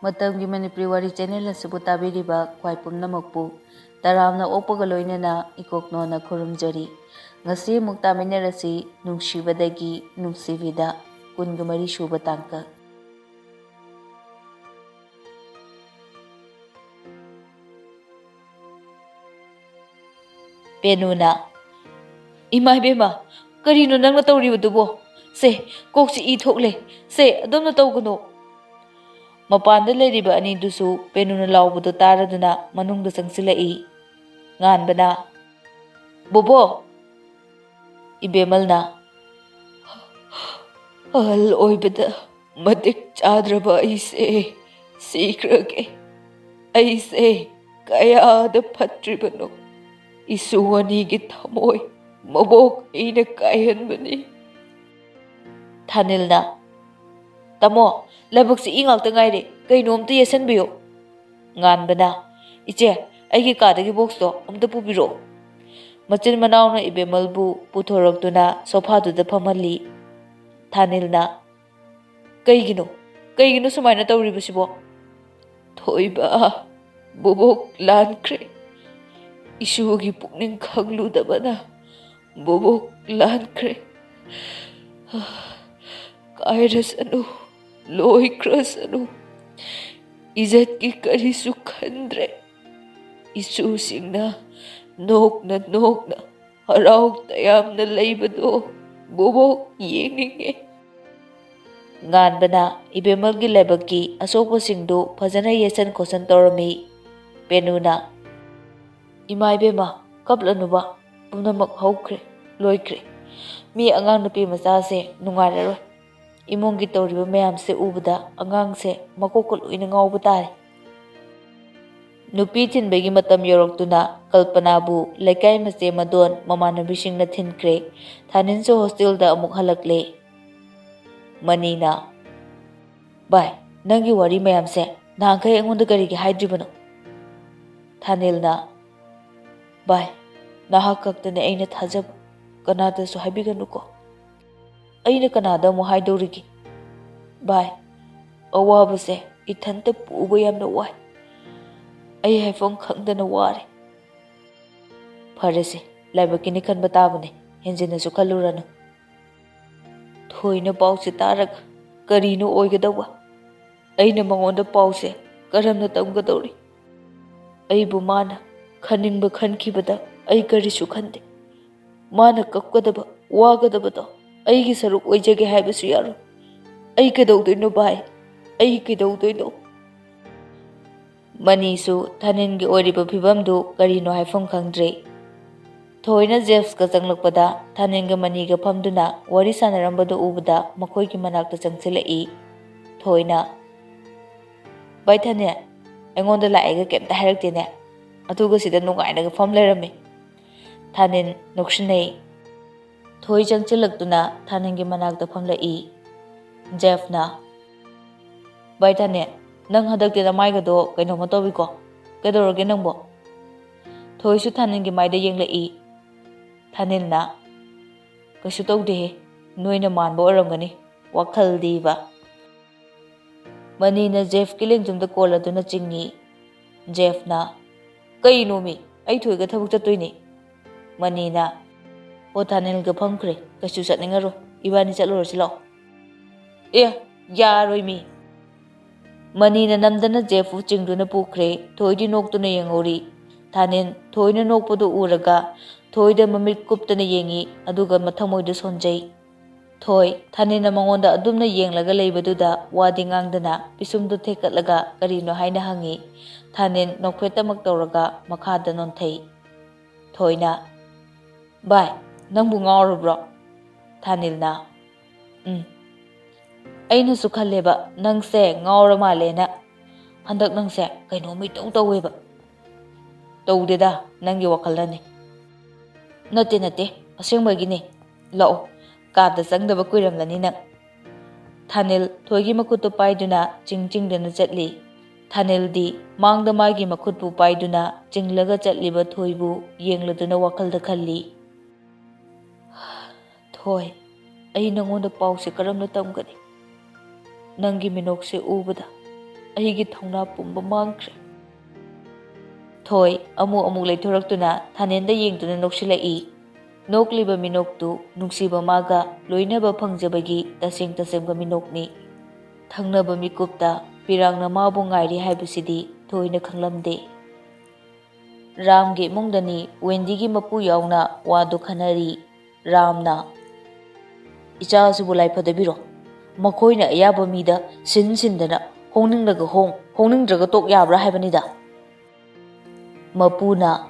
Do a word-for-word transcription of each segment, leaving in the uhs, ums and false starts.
ꯃꯇꯝꯒꯤ ꯃꯅꯤꯄꯨꯔꯤ ꯋꯥꯔꯤ ꯆꯦꯅꯦꯜ ꯑꯁꯤꯕꯨ ꯇꯥꯕꯤꯔꯤꯕ ꯈ꯭ꯋꯥꯏ ꯄꯨꯝꯅꯃꯛꯄꯨ ꯇꯔꯥꯝꯅ ꯑꯣꯛꯄꯒ ꯂꯣꯏꯅꯅ ꯏꯀꯣꯛꯅꯣꯅ ꯈꯨꯔꯨꯝꯖꯔꯤ꯫ ꯉꯁꯤ ꯑꯃꯨꯛ ꯇꯥꯃꯤꯟꯅꯔꯁꯤ ꯅꯨꯡꯁꯤꯕꯗꯒꯤ ꯅꯨꯡꯁꯤꯕꯤꯗ ꯀꯨꯟꯒ ꯃꯔꯤ ꯁꯨꯕ ꯇꯥꯡꯀꯛ꯫ ꯄꯦꯅꯨꯅ, "ꯏꯃꯥ ꯏꯕꯦꯝꯃ, ꯀꯔꯤꯅꯣ ꯅꯪꯅ ꯇꯧꯔꯤꯕꯗꯨꯕꯣ? ꯁꯦ, ꯀꯣꯛꯁꯤ ꯏ ꯊꯣꯛꯂꯦ꯫ ꯁꯦ, ꯑꯗꯨꯝꯅ ꯇꯧꯒꯅꯨ꯫" ꯃꯄꯥꯟꯗ ꯂꯩꯔꯤꯕ ꯑꯅꯤꯗꯨꯁꯨ ꯄꯦꯅꯨꯅ ꯂꯥꯎꯕꯗꯨ ꯇꯥꯔꯗꯨꯅ ꯃꯅꯨꯡꯗ ꯆꯪꯁꯤꯜꯂꯛꯏ꯫ ꯉꯥꯟꯕꯅ, "ꯕꯣꯕꯣ!" ꯏꯕꯦꯝꯃꯜꯅ, "ꯑꯍꯜ ꯑꯣꯏꯕꯗ ꯃꯇꯤꯛ ꯆꯥꯗ꯭ꯔꯕ ꯑꯩꯁꯦ ꯁꯤꯈ꯭ꯔꯒꯦ꯫ ꯑꯩꯁꯦ ꯀꯌꯥꯗ ꯐꯠꯇ꯭ꯔꯤꯕꯅꯣ꯫ ꯏꯁꯨ ꯑꯅꯤꯒꯤ ꯊꯃꯣꯏ ꯃꯕꯣꯛ ꯑꯩꯅ ꯀꯥꯏꯍꯟꯕꯅꯤ꯫" ꯊꯥꯅꯤꯜꯅ, "ꯇꯥꯃꯣ, ꯂꯥꯏꯕꯛꯁꯤ ꯏ ꯉꯥꯛꯇ ꯉꯥꯏꯔꯦ, ꯀꯩꯅꯣ ꯑꯝꯇ ꯌꯦꯠꯁꯟꯕꯤꯌꯨ꯫" ꯉꯥꯟꯕꯅ, "ꯏꯆꯦ, ꯑꯩꯒꯤ ꯀꯥꯗꯒꯤ ꯕꯣꯛꯁꯇꯣ ꯑꯝꯇ ꯄꯨꯕꯤꯔꯛꯑꯣ꯫" ꯃꯆꯤꯟ ꯃꯅꯥꯎꯅ ꯏꯕꯦꯝꯃꯜꯕꯨ ꯄꯨꯊꯣꯔꯛꯇꯨꯅ ꯁꯣꯐꯥꯗꯨꯗ ꯐꯝꯍꯜꯂꯤ꯫ ꯊꯥꯅꯤꯜꯅ, "ꯀꯩꯒꯤꯅꯣ? ꯀꯩꯒꯤꯅꯣ ꯁꯨꯃꯥꯏꯅ ꯇꯧꯔꯤꯕꯁꯤꯕꯣ?" "ꯊꯣꯏꯕ, ꯕꯣꯕꯣꯛ ꯂꯥꯟꯈ꯭ꯔꯦ꯫ ꯏꯁꯨꯒꯤ ꯄꯨꯛꯅꯤꯡ ꯈꯪꯂꯨꯗꯕꯅ ꯕꯣꯕꯣꯛ ꯂꯥꯟꯈ꯭ꯔꯦ꯫ ꯀꯥꯏꯔꯁꯅꯨ, ꯂꯣꯏꯈ꯭ꯔꯁꯅꯨ꯫ ꯏꯖꯠꯀꯤ ꯀꯔꯤꯁꯨ ꯈꯟꯗ꯭ꯔꯦ꯫ ꯏꯁꯨꯁꯤꯡꯅ ꯅꯣꯛꯅ ꯅꯣꯛꯅ ꯍꯔꯥꯎ ꯇꯌꯥꯝꯅ ꯂꯩꯕꯗꯣ ꯕꯣꯕꯣꯛ ꯌꯦꯡꯅꯤꯡꯉꯦ꯫" ꯉꯥꯟꯕꯅ ꯏꯕꯦꯝꯃꯜꯒꯤ ꯂꯥꯏꯕꯛꯀꯤ ꯑꯁꯣꯛꯄꯁꯤꯡꯗꯨ ꯐꯖꯅ ꯌꯦꯠꯁꯟ ꯈꯣꯠꯁꯟ ꯇꯧꯔꯝꯃꯤ꯫ ꯄꯦꯅꯨꯅ, "ꯏꯃꯥ ꯏꯕꯦꯝꯃ, ꯀꯞꯂꯅꯨꯕ, ꯄꯨꯝꯅꯃꯛ ꯍꯧꯈ꯭ꯔꯦ, ꯂꯣꯏꯈ꯭ꯔꯦ꯫ ꯃꯤ ꯑꯉꯥꯡ ꯅꯨꯄꯤ ꯃꯆꯥꯁꯦ ꯅꯨꯡꯉꯥꯏꯔꯔꯣꯏ꯫ ꯏꯃꯨꯡꯒꯤ ꯇꯧꯔꯤꯕ ꯃꯌꯥꯝꯁꯦ ꯎꯕꯗ ꯑꯉꯥꯡꯁꯦ ꯃꯀꯣꯛꯀ ꯂꯣꯏꯅ ꯉꯥꯎꯕ ꯇꯥꯔꯦ꯫" ꯅꯨꯄꯤ ꯊꯤꯟꯕꯒꯤ ꯃꯇꯝ ꯌꯧꯔꯛꯇꯨꯅ ꯀꯜꯄꯅꯥꯕꯨ ꯂꯩꯀꯥꯏ ꯃꯆꯦ ꯃꯗꯣꯟ ꯃꯃꯥꯟꯅꯕꯤꯁꯤꯡꯅ ꯊꯤꯟꯈ꯭ꯔꯦ꯫ ꯊꯥꯅꯤꯜꯁꯨ ꯍꯣꯁꯇꯦꯜꯗ ꯑꯃꯨꯛ ꯍꯜꯂꯛꯂꯦ꯫ ꯃꯅꯤꯅ, "ꯚꯥꯏ, ꯅꯪꯒꯤ ꯋꯥꯔꯤ ꯃꯌꯥꯝꯁꯦ ꯅꯍꯥꯟꯈꯩ ꯑꯩꯉꯣꯟꯗ ꯀꯔꯤꯒꯤ ꯍꯥꯏꯗ꯭ꯔꯤꯕꯅꯣ?" ꯊꯥꯅꯤꯜꯅ, "ꯚꯥꯏ, ꯅꯍꯥꯛ ꯈꯛꯇꯅꯦ ꯑꯩꯅ ꯊꯥꯖꯕ, ꯀꯅꯥꯗꯁꯨ ꯍꯥꯏꯕꯤꯒꯅꯨꯀꯣ꯫" "ꯑꯩꯅ ꯀꯅꯥꯗ ꯑꯃꯨꯛ ꯍꯥꯏꯗꯧꯔꯤꯒꯦ? ꯚꯥꯏ, ꯑꯋꯥꯕꯁꯦ ꯏꯊꯟꯇ ꯄꯨꯕ ꯌꯥꯝꯅ ꯋꯥꯏ꯫ ꯑꯩ ꯍꯥꯏꯐꯝ ꯈꯪꯗꯅ ꯋꯥꯔꯦ꯫ ꯐꯔꯦꯁꯦ, ꯂꯥꯏꯕꯛꯀꯤꯅꯤ ꯈꯟꯕ ꯇꯥꯕꯅꯦ, ꯍꯦꯟꯖꯤꯟꯅꯁꯨ ꯈꯜꯂꯨꯔꯅꯨ꯫ ꯊꯣꯏꯅ ꯄꯥꯎꯁꯦ ꯇꯥꯔꯒ ꯀꯔꯤꯅꯣ ꯑꯣꯏꯒꯗꯧꯕ? ꯑꯩꯅ ꯃꯉꯣꯟꯗ ꯄꯥꯎꯁꯦ ꯀꯔꯝꯅ ꯇꯝꯒꯗꯧꯔꯤ? ꯑꯩꯕꯨ ꯃꯥꯅ ꯈꯟꯅꯤꯡꯕ ꯈꯟꯈꯤꯕꯗ ꯑꯩ ꯀꯔꯤꯁꯨ ꯈꯟꯗꯦ꯫ ꯃꯥꯅ ꯀꯞꯀꯗꯕ, ꯋꯥꯒꯗꯕꯗꯣ ꯑꯩꯒꯤ ꯁꯔꯨꯛ ꯑꯣꯏꯖꯒꯦ ꯍꯥꯏꯕꯁꯨ ꯌꯥꯔꯣꯏ꯫ ꯑꯩ ꯀꯩꯗꯧꯗꯣꯏꯅꯣ ꯚꯥꯏ? ꯑꯩ ꯀꯩꯗꯧꯗꯣꯏꯅꯣ? ꯃꯅꯤꯁꯨ ꯊꯥꯅꯤꯜꯒꯤ ꯑꯣꯏꯔꯤꯕ ꯐꯤꯕꯝꯗꯨ ꯀꯔꯤꯅꯣ ꯍꯥꯏꯐꯝ ꯈꯪꯗ꯭ꯔꯦ꯫ ꯊꯣꯏꯅ ꯖꯦꯐꯁꯀ ꯆꯪꯂꯛꯄꯗ ꯊꯥꯅꯤꯜꯒ ꯃꯅꯤꯒ ꯐꯝꯗꯨꯅ ꯋꯥꯔꯤ ꯁꯥꯟꯅꯔꯝꯕꯗꯨ ꯎꯕꯗ ꯃꯈꯣꯏꯒꯤ ꯃꯅꯥꯛꯇ ꯆꯪꯁꯤꯜꯂꯛꯏ꯫ ꯊꯣꯏꯅ, "ꯚꯥꯏ ꯊꯥꯅꯤꯜ, ꯑꯩꯉꯣꯟꯗ ꯂꯥꯛꯑꯦꯒ ꯀꯩꯝꯇ ꯍꯥꯏꯔꯛꯇꯦꯅꯦ, ꯑꯗꯨꯒ ꯁꯤꯗ ꯅꯨꯡꯉꯥꯏꯅꯒ ꯐꯝ ꯂꯩꯔꯝꯃꯤ꯫" ꯊꯥꯅꯤꯜ ꯅꯣꯛꯁꯤꯟꯅꯩ꯫ ꯊꯣꯏ ꯆꯪꯁꯤꯜꯂꯛꯇꯨꯅ ꯊꯥꯅꯤꯜꯒꯤ ꯃꯅꯥꯛꯇ ꯐꯝꯂꯛꯏ꯫ ꯖꯦꯐꯅ, "ꯚꯥꯏ ꯊꯥꯅꯤꯜ, ꯅꯪ ꯍꯟꯗꯛꯇꯤ ꯅꯃꯥꯏꯒꯗꯣ ꯀꯩꯅꯣꯝꯃ ꯇꯧꯏꯀꯣ, ꯀꯩꯗꯧꯔꯒꯦ ꯅꯪꯕꯣ?" ꯊꯣꯏꯁꯨ ꯊꯥꯅꯤꯜꯒꯤ ꯃꯥꯏꯗ ꯌꯦꯡꯂꯛꯏ꯫ ꯊꯥꯅꯤꯜꯅ, "ꯀꯩꯁꯨ ꯇꯧꯗꯦꯍꯦ, ꯅꯣꯏꯅ ꯃꯥꯟꯕ ꯑꯣꯏꯔꯝꯒꯅꯤ, ꯋꯥꯈꯜꯗꯤꯕ꯫" ꯃꯅꯤꯅ ꯖꯦꯐꯀꯤ ꯂꯦꯡꯖꯨꯝꯗ ꯀꯣꯜꯂꯗꯨꯅ ꯆꯤꯡꯏ꯫ ꯖꯦꯐꯅ, "ꯀꯩꯅꯣꯃꯤ, ꯑꯩ ꯊꯣꯏꯒ ꯊꯕꯛ ꯆꯠꯇꯣꯏꯅꯤ꯫" ꯃꯅꯤꯅ, "ꯑꯣ, ꯊꯥꯅꯤꯜꯒ ꯐꯝꯈ꯭ꯔꯦ, ꯀꯩꯁꯨ ꯆꯠꯅꯤꯡꯉꯔꯣꯏ, ꯏꯕꯥꯅꯤ ꯆꯠꯂꯨꯔꯁꯤ ꯂꯥꯛꯑꯣ꯫" "ꯑꯦ, ꯌꯥꯔꯣꯏꯃꯤ꯫" ꯃꯅꯤꯅ ꯅꯝꯗꯅ ꯖꯦꯐꯄꯨ ꯆꯤꯡꯗꯨꯅ ꯄꯨꯈ꯭ꯔꯦ꯫ ꯊꯣꯏꯗꯤ ꯅꯣꯛꯇꯨꯅ ꯌꯦꯡꯍꯧꯔꯤ꯫ ꯊꯥꯅꯤꯜ ꯊꯣꯏꯅ ꯅꯣꯛꯄꯗꯨ ꯎꯔꯒ ꯊꯣꯏꯗ ꯃꯃꯤꯠ ꯀꯨꯞꯇꯅ ꯌꯦꯡꯏ, ꯑꯗꯨꯒ ꯃꯊꯃꯣꯏꯗ ꯁꯣꯟꯖꯩ꯫ ꯊꯣꯏ, ꯊꯥꯅꯤꯜꯅ ꯃꯉꯣꯟꯗ ꯑꯗꯨꯝꯅ ꯌꯦꯡꯂꯒ ꯂꯩꯕꯗꯨꯗ ꯋꯥꯗꯤ ꯉꯥꯡꯗꯅ ꯄꯤꯁꯨꯝꯗꯨ ꯊꯦꯛꯀꯠꯂꯒ ꯀꯔꯤꯅꯣ ꯍꯥꯏꯅ ꯍꯪꯏ꯫ ꯊꯥꯅꯤꯜ ꯅꯣꯛꯐꯦꯠꯇꯃꯛ ꯇꯧꯔꯒ ꯃꯈꯥꯗ ꯅꯣꯟꯊꯩ꯫ ꯊꯣꯏꯅ, "ꯚꯥꯏ, ꯅꯪꯕꯨ ꯉꯥꯎꯔꯕ꯭ꯔꯣ?" ꯊꯥꯅꯤꯜꯅ, "ꯎꯝ, ꯑꯩꯅꯁꯨ ꯈꯜꯂꯦꯕ ꯅꯪꯁꯦ ꯉꯥꯎꯔ ꯃꯥꯜꯂꯦꯅ꯫ ꯍꯟꯗꯛ ꯅꯪꯁꯦ ꯀꯩꯅꯣꯝꯃ ꯏꯇꯧ ꯇꯧꯋꯦꯕ꯫" "ꯇꯧꯗꯦꯗ, ꯅꯪꯒꯤ ꯋꯥꯈꯜꯗꯅꯤ꯫" "ꯅꯠꯇꯦ, ꯅꯠꯇꯦ, ꯑꯁꯦꯡꯕꯒꯤꯅꯦ꯫ ꯂꯥꯛꯑꯣ, ꯀꯥꯗ ꯆꯪꯗꯕ ꯀꯨꯏꯔꯝꯂꯅꯤ ꯅꯪ꯫" ꯊꯥꯅꯤꯜ ꯊꯣꯏꯒꯤ ꯃꯈꯨꯠꯇꯨ ꯄꯥꯏꯗꯨꯅ ꯆꯤꯡ ꯆꯤꯡꯗꯨꯅ ꯆꯠꯂꯤ꯫ ꯊꯥꯅꯤꯜꯗꯤ ꯃꯥꯡꯗ ꯃꯥꯒꯤ ꯃꯈꯨꯠꯄꯨ ꯄꯥꯏꯗꯨꯅ ꯆꯤꯡꯂꯒ ꯆꯠꯂꯤꯕ ꯊꯣꯏꯕꯨ ꯌꯦꯡꯂꯗꯨꯅ ꯋꯥꯈꯜꯗ ꯈꯜꯂꯤ꯫ "ꯊꯣꯏ, ꯑꯩ ꯅꯉꯣꯟꯗ ꯄꯥꯎꯁꯦ ꯀꯔꯝꯅ ꯇꯝꯒꯅꯤ? ꯅꯪꯒꯤ ꯃꯤꯅꯣꯛꯁꯦ ꯎꯕꯗ ꯑꯩꯒꯤ ꯊꯧꯅꯥ ꯄꯨꯝꯕ ꯃꯥꯡꯈ꯭ꯔꯦ꯫ ꯊꯣꯏ ꯑꯃꯨꯛ ꯑꯃꯨꯛ ꯂꯩꯊꯣꯔꯛꯇꯨꯅ ꯊꯥꯅꯦꯜꯗ ꯌꯦꯡꯗꯨꯅ ꯅꯣꯛꯁꯤꯜꯂꯛꯏ꯫ ꯅꯣꯛꯂꯤꯕ ꯃꯤꯅꯣꯛꯇꯨ ꯅꯨꯡꯁꯤꯕ ꯃꯥꯒ ꯂꯣꯏꯅꯕ ꯐꯪꯖꯕꯒꯤ ꯇꯁꯦꯡ ꯇꯁꯦꯡꯕ ꯃꯤꯅꯣꯛꯅꯤ꯫ ꯊꯪꯅꯕ ꯃꯤꯀꯨꯞꯇ ꯄꯤꯔꯥꯡꯅ ꯃꯥꯕꯨ ꯉꯥꯏꯔꯤ ꯍꯥꯏꯕꯁꯤꯗꯤ ꯊꯣꯏꯅ ꯈꯪꯂꯝꯗꯦ꯫ ꯔꯥꯝꯒꯤ ꯏꯃꯨꯡꯗꯅꯤ ꯋꯦꯟꯗꯤꯒꯤ ꯃꯄꯨ ꯌꯥꯎꯅ ꯋꯥꯗꯨ ꯈꯟꯅꯔꯤ꯫ ꯔꯥꯝꯅ, "ꯏꯆꯥꯁꯤꯕꯨ ꯂꯥꯏ ꯐꯗꯕꯤꯔꯣ? ꯃꯈꯣꯏꯅ ꯑꯌꯥꯕ ꯃꯤꯗ ꯁꯤꯟ ꯁꯤꯟꯗꯅ ꯍꯣꯡꯅꯤꯡꯂꯒ ꯍꯣꯡ, ꯍꯣꯡꯅꯤꯡꯗ꯭ꯔꯒ ꯇꯣꯛ ꯌꯥꯕ꯭ꯔꯥ ꯍꯥꯏꯕꯅꯤꯗ?" ꯃꯄꯨꯅ,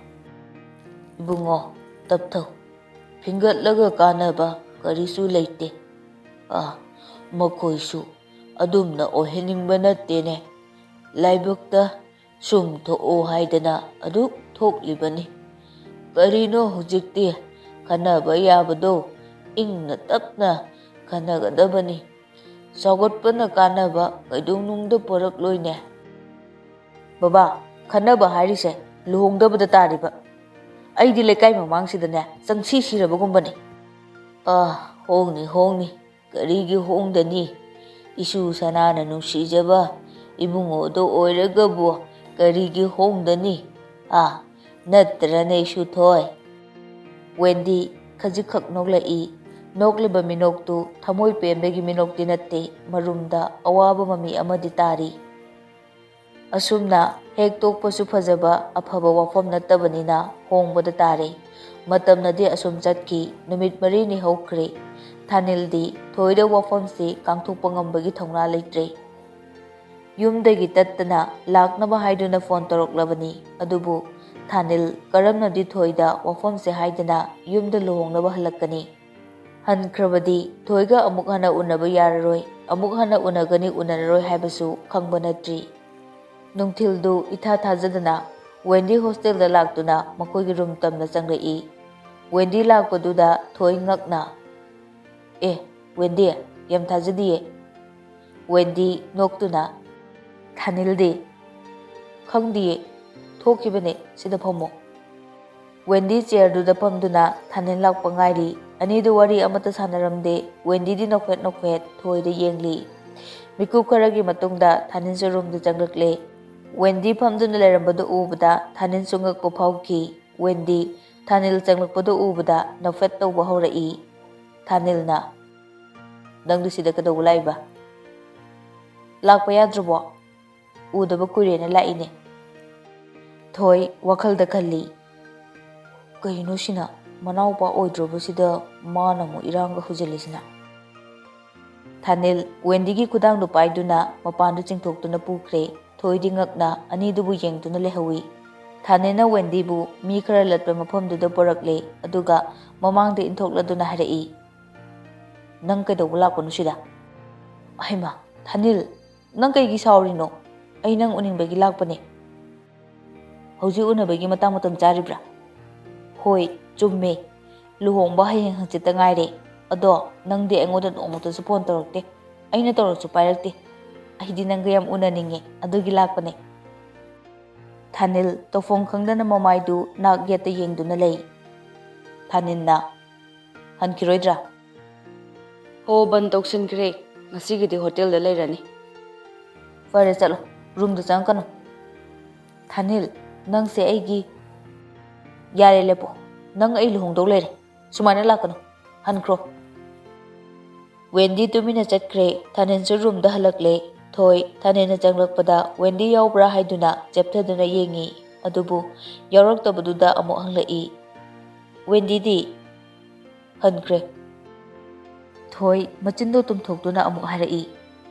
"ꯏꯕꯨꯡꯉꯣ, ꯇꯞꯊꯧ꯫ ꯐꯤꯡꯒꯠꯂꯒ ꯀꯥꯟꯅꯕ ꯀꯔꯤꯁꯨ ꯂꯩꯇꯦ꯫ ꯑꯥ, ꯃꯈꯣꯏꯁꯨ ꯑꯗꯨꯝꯅ ꯑꯣꯏꯍꯟꯅꯤꯡꯕ ꯅꯠꯇꯦꯅꯦ꯫ ꯂꯥꯏꯕꯛꯇ ꯁꯨꯝ ꯊꯣꯛꯑꯣ ꯍꯥꯏꯗꯅ ꯑꯗꯨꯛ ꯊꯣꯛꯂꯤꯕꯅꯤ꯫ ꯀꯔꯤꯅꯣ ꯍꯧꯖꯤꯛꯇꯤ? ꯈꯟꯅꯕ ꯌꯥꯕꯗꯣ ꯏꯪꯅ ꯇꯞꯅ ꯈꯟꯅꯒꯗꯕꯅꯤ꯫ ꯆꯥꯎꯈꯠꯄꯅ ꯀꯥꯟꯅꯕ ꯀꯩꯗꯧꯅꯨꯡꯗ ꯄꯣꯔꯛꯂꯣꯏꯅꯦ꯫" "ꯕꯕꯥ, ꯈꯟꯅꯕ ꯍꯥꯏꯔꯤꯁꯦ ꯂꯨꯍꯣꯡꯗꯕꯗ ꯇꯥꯔꯤꯕ꯫ ꯑꯩꯗꯤ ꯂꯩꯀꯥꯏ ꯃꯃꯥꯡꯁꯤꯗꯅꯦ ꯆꯪꯁꯤ ꯁꯤꯔꯕꯒꯨꯝꯕꯅꯤ꯫" "ꯑꯥ, ꯍꯣꯡꯅꯤ, ꯍꯣꯡꯅꯤ꯫ ꯀꯔꯤꯒꯤ ꯍꯣꯡꯗꯅꯤ? ꯏꯁꯨ ꯁꯅꯥꯅ ꯅꯨꯡꯁꯤꯖꯕ ꯏꯕꯨꯡꯉꯣꯗꯣ ꯑꯣꯏꯔꯒꯕꯨ ꯀꯔꯤꯒꯤ ꯍꯣꯡꯗꯅꯤ? ꯑꯥ, ꯅꯠꯇ꯭ꯔꯅꯦ, ꯏꯁꯨ ꯊꯣꯏ?" ꯋꯦꯟꯗꯤ ꯈꯖꯤꯛꯈꯛ ꯅꯣꯛꯂꯛꯏ꯫ ꯅꯣꯛꯂꯤꯕ ꯃꯤꯅꯣꯛꯇꯨ ꯊꯃꯣꯏ ꯄꯦꯟꯕꯒꯤ ꯃꯤꯅꯣꯛꯇꯤ ꯅꯠꯇꯦ, ꯃꯔꯨꯝꯗ ꯑꯋꯥꯕ ꯃꯃꯤ ꯑꯃꯗꯤ ꯇꯥꯔꯤ꯫ ꯑꯁꯨꯝꯅ ꯍꯦꯛ ꯇꯣꯛꯄꯁꯨ ꯐꯖꯕ ꯑꯐꯕ ꯋꯥꯐꯝ ꯅꯠꯇꯕꯅꯤꯅ ꯍꯣꯡꯕꯗ ꯇꯥꯔꯦ꯫ ꯃꯇꯝꯅꯗꯤ ꯑꯁꯨꯝ ꯆꯠꯈꯤ꯫ ꯅꯨꯃꯤꯠ ꯃꯔꯤꯅꯤ ꯍꯧꯈ꯭ꯔꯦ꯫ ꯊꯥꯅꯤꯜꯗꯤ ꯊꯣꯏꯗ ꯋꯥꯐꯝꯁꯤ ꯀꯥꯡꯊꯣꯛꯄ ꯉꯝꯕꯒꯤ ꯊꯧꯅꯥ ꯂꯩꯇ꯭ꯔꯦ꯫ ꯌꯨꯝꯗꯒꯤ ꯇꯠꯇꯅ ꯂꯥꯛꯅꯕ ꯍꯥꯏꯗꯨꯅ ꯐꯣꯟ ꯇꯧꯔꯛꯂꯕꯅꯤ꯫ ꯑꯗꯨꯕꯨ ꯊꯥꯅꯤꯜ ꯀꯔꯝꯅꯗꯤ ꯊꯣꯏꯗ ꯋꯥꯐꯝꯁꯦ ꯍꯥꯏꯗꯅ ꯌꯨꯝꯗ ꯂꯨꯍꯣꯡꯅꯕ ꯍꯜꯂꯛꯀꯅꯤ? ꯍꯟꯈ꯭ꯔꯕꯗꯤ ꯊꯣꯏꯒ ꯑꯃꯨꯛ ꯍꯟꯅ ꯎꯅꯕ ꯌꯥꯔꯔꯣꯏ, ꯑꯃꯨꯛ ꯍꯟꯅ ꯎꯅꯒꯅꯤ ꯎꯅꯔꯔꯣꯏ ꯍꯥꯏꯕꯁꯨ ꯈꯪꯕ ꯅꯠꯇ꯭ꯔꯤ꯫ ꯅꯨꯡꯊꯤꯜꯗꯨ ꯏꯊꯥ ꯊꯥꯖꯗꯅ ꯋꯦꯟꯗꯤ ꯍꯣꯁꯇꯦꯜꯗ ꯂꯥꯛꯇꯨꯅ ꯃꯈꯣꯏꯒꯤ ꯔꯨꯝ ꯇꯝꯅ ꯆꯪꯂꯛꯏ꯫ ꯋꯦꯟꯗꯤ ꯂꯥꯛꯄꯗꯨꯗ ꯊꯣꯏ ꯉꯛꯅ, "ꯑꯦ, ꯋꯦꯟꯗꯤ, ꯌꯥꯝ ꯊꯥꯖꯗꯤꯌꯦ꯫" ꯋꯦꯟꯗꯤ ꯅꯣꯛꯇꯨꯅ, "ꯊꯥꯅꯤꯜꯗꯤ?" "ꯈꯪꯗꯤꯌꯦ, ꯊꯣꯛꯈꯤꯕꯅꯦ, ꯁꯤꯗ ꯐꯝꯃꯣ꯫" ꯋꯦꯟꯗꯤ ꯆꯤꯌꯔꯗꯨꯗ ꯐꯝꯗꯨꯅ ꯊꯥꯅꯤꯜ ꯂꯥꯛꯄ ꯉꯥꯏꯔꯤ꯫ ꯑꯅꯤꯗꯨ ꯋꯥꯔꯤ ꯑꯃꯠꯇ ꯁꯥꯟꯅꯔꯝꯗꯦ꯫ ꯋꯦꯟꯗꯤꯗꯤ ꯅꯣꯛꯐꯦꯠ ꯅꯣꯛꯐꯦꯠ ꯊꯣꯏꯗ ꯌꯦꯡꯂꯤ꯫ ꯃꯤꯀꯨꯞ ꯈꯔꯒꯤ ꯃꯇꯨꯡꯗ ꯊꯥꯅꯤꯜꯁꯨ ꯔꯨꯝꯗ ꯆꯪꯂꯛꯂꯦ꯫ ꯋꯦꯟꯗꯤ ꯐꯝꯗꯨꯅ ꯂꯩꯔꯝꯕꯗꯨ ꯎꯕꯗ ꯊꯥꯅꯤꯜꯁꯨ ꯉꯛꯄ ꯐꯥꯎꯈꯤ꯫ ꯋꯦꯟꯗꯤ ꯊꯥꯅꯤꯜ ꯆꯪꯂꯛꯄꯗꯨ ꯎꯕꯗ ꯅꯣꯛꯐꯦꯠ ꯇꯧꯕ ꯍꯧꯔꯛꯏ꯫ ꯊꯥꯅꯤꯜꯅ, "ꯅꯪꯗꯤ ꯁꯤꯗ ꯀꯩꯗꯧꯕ ꯂꯥꯛꯏꯕ? ꯂꯥꯛꯄ ꯌꯥꯗ꯭ꯔꯕꯣ? ꯎꯗꯕ ꯀꯨꯏꯔꯦꯅ ꯂꯥꯛꯏꯅꯦ꯫" ꯊꯣꯏ ꯋꯥꯈꯜꯗ ꯈꯜꯂꯤ, "ꯀꯩꯅꯣ ꯁꯤꯅ? ꯃꯅꯥꯎꯄꯥ ꯑꯣꯏꯗ꯭ꯔꯕꯁꯤꯗ ꯃꯥꯅ ꯑꯃꯨꯛ ꯏꯔꯥꯡꯒ ꯍꯧꯖꯤꯜꯂꯤꯁꯤꯅ?" ꯊꯥꯅꯤꯜ ꯋꯦꯟꯗꯤꯒꯤ ꯈꯨꯗꯥꯡꯗꯨ ꯄꯥꯏꯗꯨꯅ ꯃꯄꯥꯟꯗ ꯆꯤꯡꯊꯣꯛꯇꯨꯅ ꯄꯨꯈ꯭ꯔꯦ꯫ ꯊꯣꯏꯗꯤ ꯉꯛꯅ ꯑꯅꯤꯗꯨꯕꯨ ꯌꯦꯡꯗꯨꯅ ꯂꯩꯍꯧꯏ꯫ ꯊꯥꯅꯤꯜꯅ ꯋꯦꯟꯗꯤꯕꯨ ꯃꯤ ꯈꯔ ꯂꯠꯄ ꯃꯐꯝꯗꯨꯗ ꯄꯨꯔꯛꯂꯦ, ꯑꯗꯨꯒ ꯃꯃꯥꯡꯗ ꯏꯟꯊꯣꯛꯂꯗꯨꯅ ꯍꯥꯏꯔꯛꯏ, "ꯅꯪ ꯀꯩꯗꯧꯕ ꯂꯥꯛꯄꯅꯣ ꯁꯤꯗ?" "ꯑꯍꯩꯃꯥ, ꯊꯥꯅꯤꯜ, ꯅꯪ ꯀꯩꯒꯤ ꯁꯥꯎꯔꯤꯅꯣ? ꯑꯩ ꯅꯪ ꯎꯅꯤꯡꯕꯒꯤ ꯂꯥꯛꯄꯅꯦ꯫" "ꯍꯧꯖꯤꯛ ꯎꯅꯕꯒꯤ ꯃꯇꯥꯡ ꯃꯇꯝ ꯆꯥꯔꯤꯕ꯭ꯔꯥ?" "ꯍꯣꯏ, ꯆꯨꯝꯃꯦ꯫ ꯂꯨꯍꯣꯡꯕ ꯍꯌꯦꯡ ꯍꯪꯆꯤꯠꯇ ꯉꯥꯏꯔꯦ꯫ ꯑꯗꯣ ꯅꯪꯗꯤ ꯑꯩꯉꯣꯟꯗ ꯅꯣꯡꯃꯇꯁꯨ ꯐꯣꯟ ꯇꯧꯔꯛꯇꯦ꯫ ꯑꯩꯅ ꯇꯧꯔꯁꯨ ꯄꯥꯏꯔꯛꯇꯦ꯫ ꯑꯩꯗꯤ ꯅꯪꯒ ꯌꯥꯝ ꯎꯅꯅꯤꯡꯉꯦ, ꯑꯗꯨꯒꯤ ꯂꯥꯛꯄꯅꯦ꯫" ꯊꯥꯅꯤꯜ ꯇꯧꯐꯝ ꯈꯪꯗꯅ ꯃꯃꯥꯏꯗꯨ ꯅꯥꯛ ꯌꯦꯠꯇ ꯌꯦꯡꯗꯨꯅ ꯂꯩ꯫ ꯊꯥꯅꯤꯜꯅ, "ꯍꯟꯈꯤꯔꯣꯏꯗ꯭ꯔꯥ?" "ꯍꯣ, ꯕꯟ ꯇꯧꯁꯤꯟꯈ꯭ꯔꯦ꯫ ꯉꯁꯤꯒꯤꯗꯤ ꯍꯣꯇꯦꯜꯗ ꯂꯩꯔꯅꯤ꯫" "ꯐꯔꯦ, ꯆꯠꯂꯣ꯫ ꯔꯨꯝꯗ ꯆꯪꯉꯛꯀꯅꯨ꯫" "ꯊꯥꯅꯤꯜ, ꯅꯪꯁꯦ ꯑꯩꯒꯤ"꯫ "ꯌꯥꯔꯦ, ꯂꯦꯞꯄꯣ꯫ ꯅꯪ ꯑꯩ ꯂꯨꯍꯣꯡꯗꯧ ꯂꯩꯔꯦ꯫ ꯁꯨꯃꯥꯏꯅ ꯂꯥꯛꯀꯅꯨ꯫ ꯍꯟꯈ꯭ꯔꯣ꯫" ꯋꯦꯟꯗꯤ ꯇꯨꯃꯤꯟꯅ ꯆꯠꯈ꯭ꯔꯦ꯫ ꯊꯥꯅꯤꯜꯁꯨ ꯔꯨꯝꯗ ꯍꯜꯂꯛꯂꯦ꯫ ꯊꯣꯏ ꯊꯥꯅꯤꯜꯅ ꯆꯪꯂꯛꯄꯗ ꯋꯦꯟꯗꯤ ꯌꯥꯎꯕ꯭ꯔꯥ ꯍꯥꯏꯗꯨꯅ ꯆꯦꯞꯊꯗꯨꯅ ꯌꯦꯡꯉꯤ꯫ ꯑꯗꯨꯕꯨ ꯌꯥꯎꯔꯛꯇꯕꯗꯨꯗ ꯑꯃꯨꯛ ꯍꯪꯂꯛꯏ, "ꯋꯦꯟꯗꯤꯗꯤ?" "ꯍꯟꯈ꯭ꯔꯦ꯫" ꯊꯣꯏ ꯃꯆꯤꯟꯗꯣ ꯇꯨꯝꯊꯣꯛꯇꯨꯅ ꯑꯃꯨꯛ ꯍꯥꯏꯔꯛꯏ,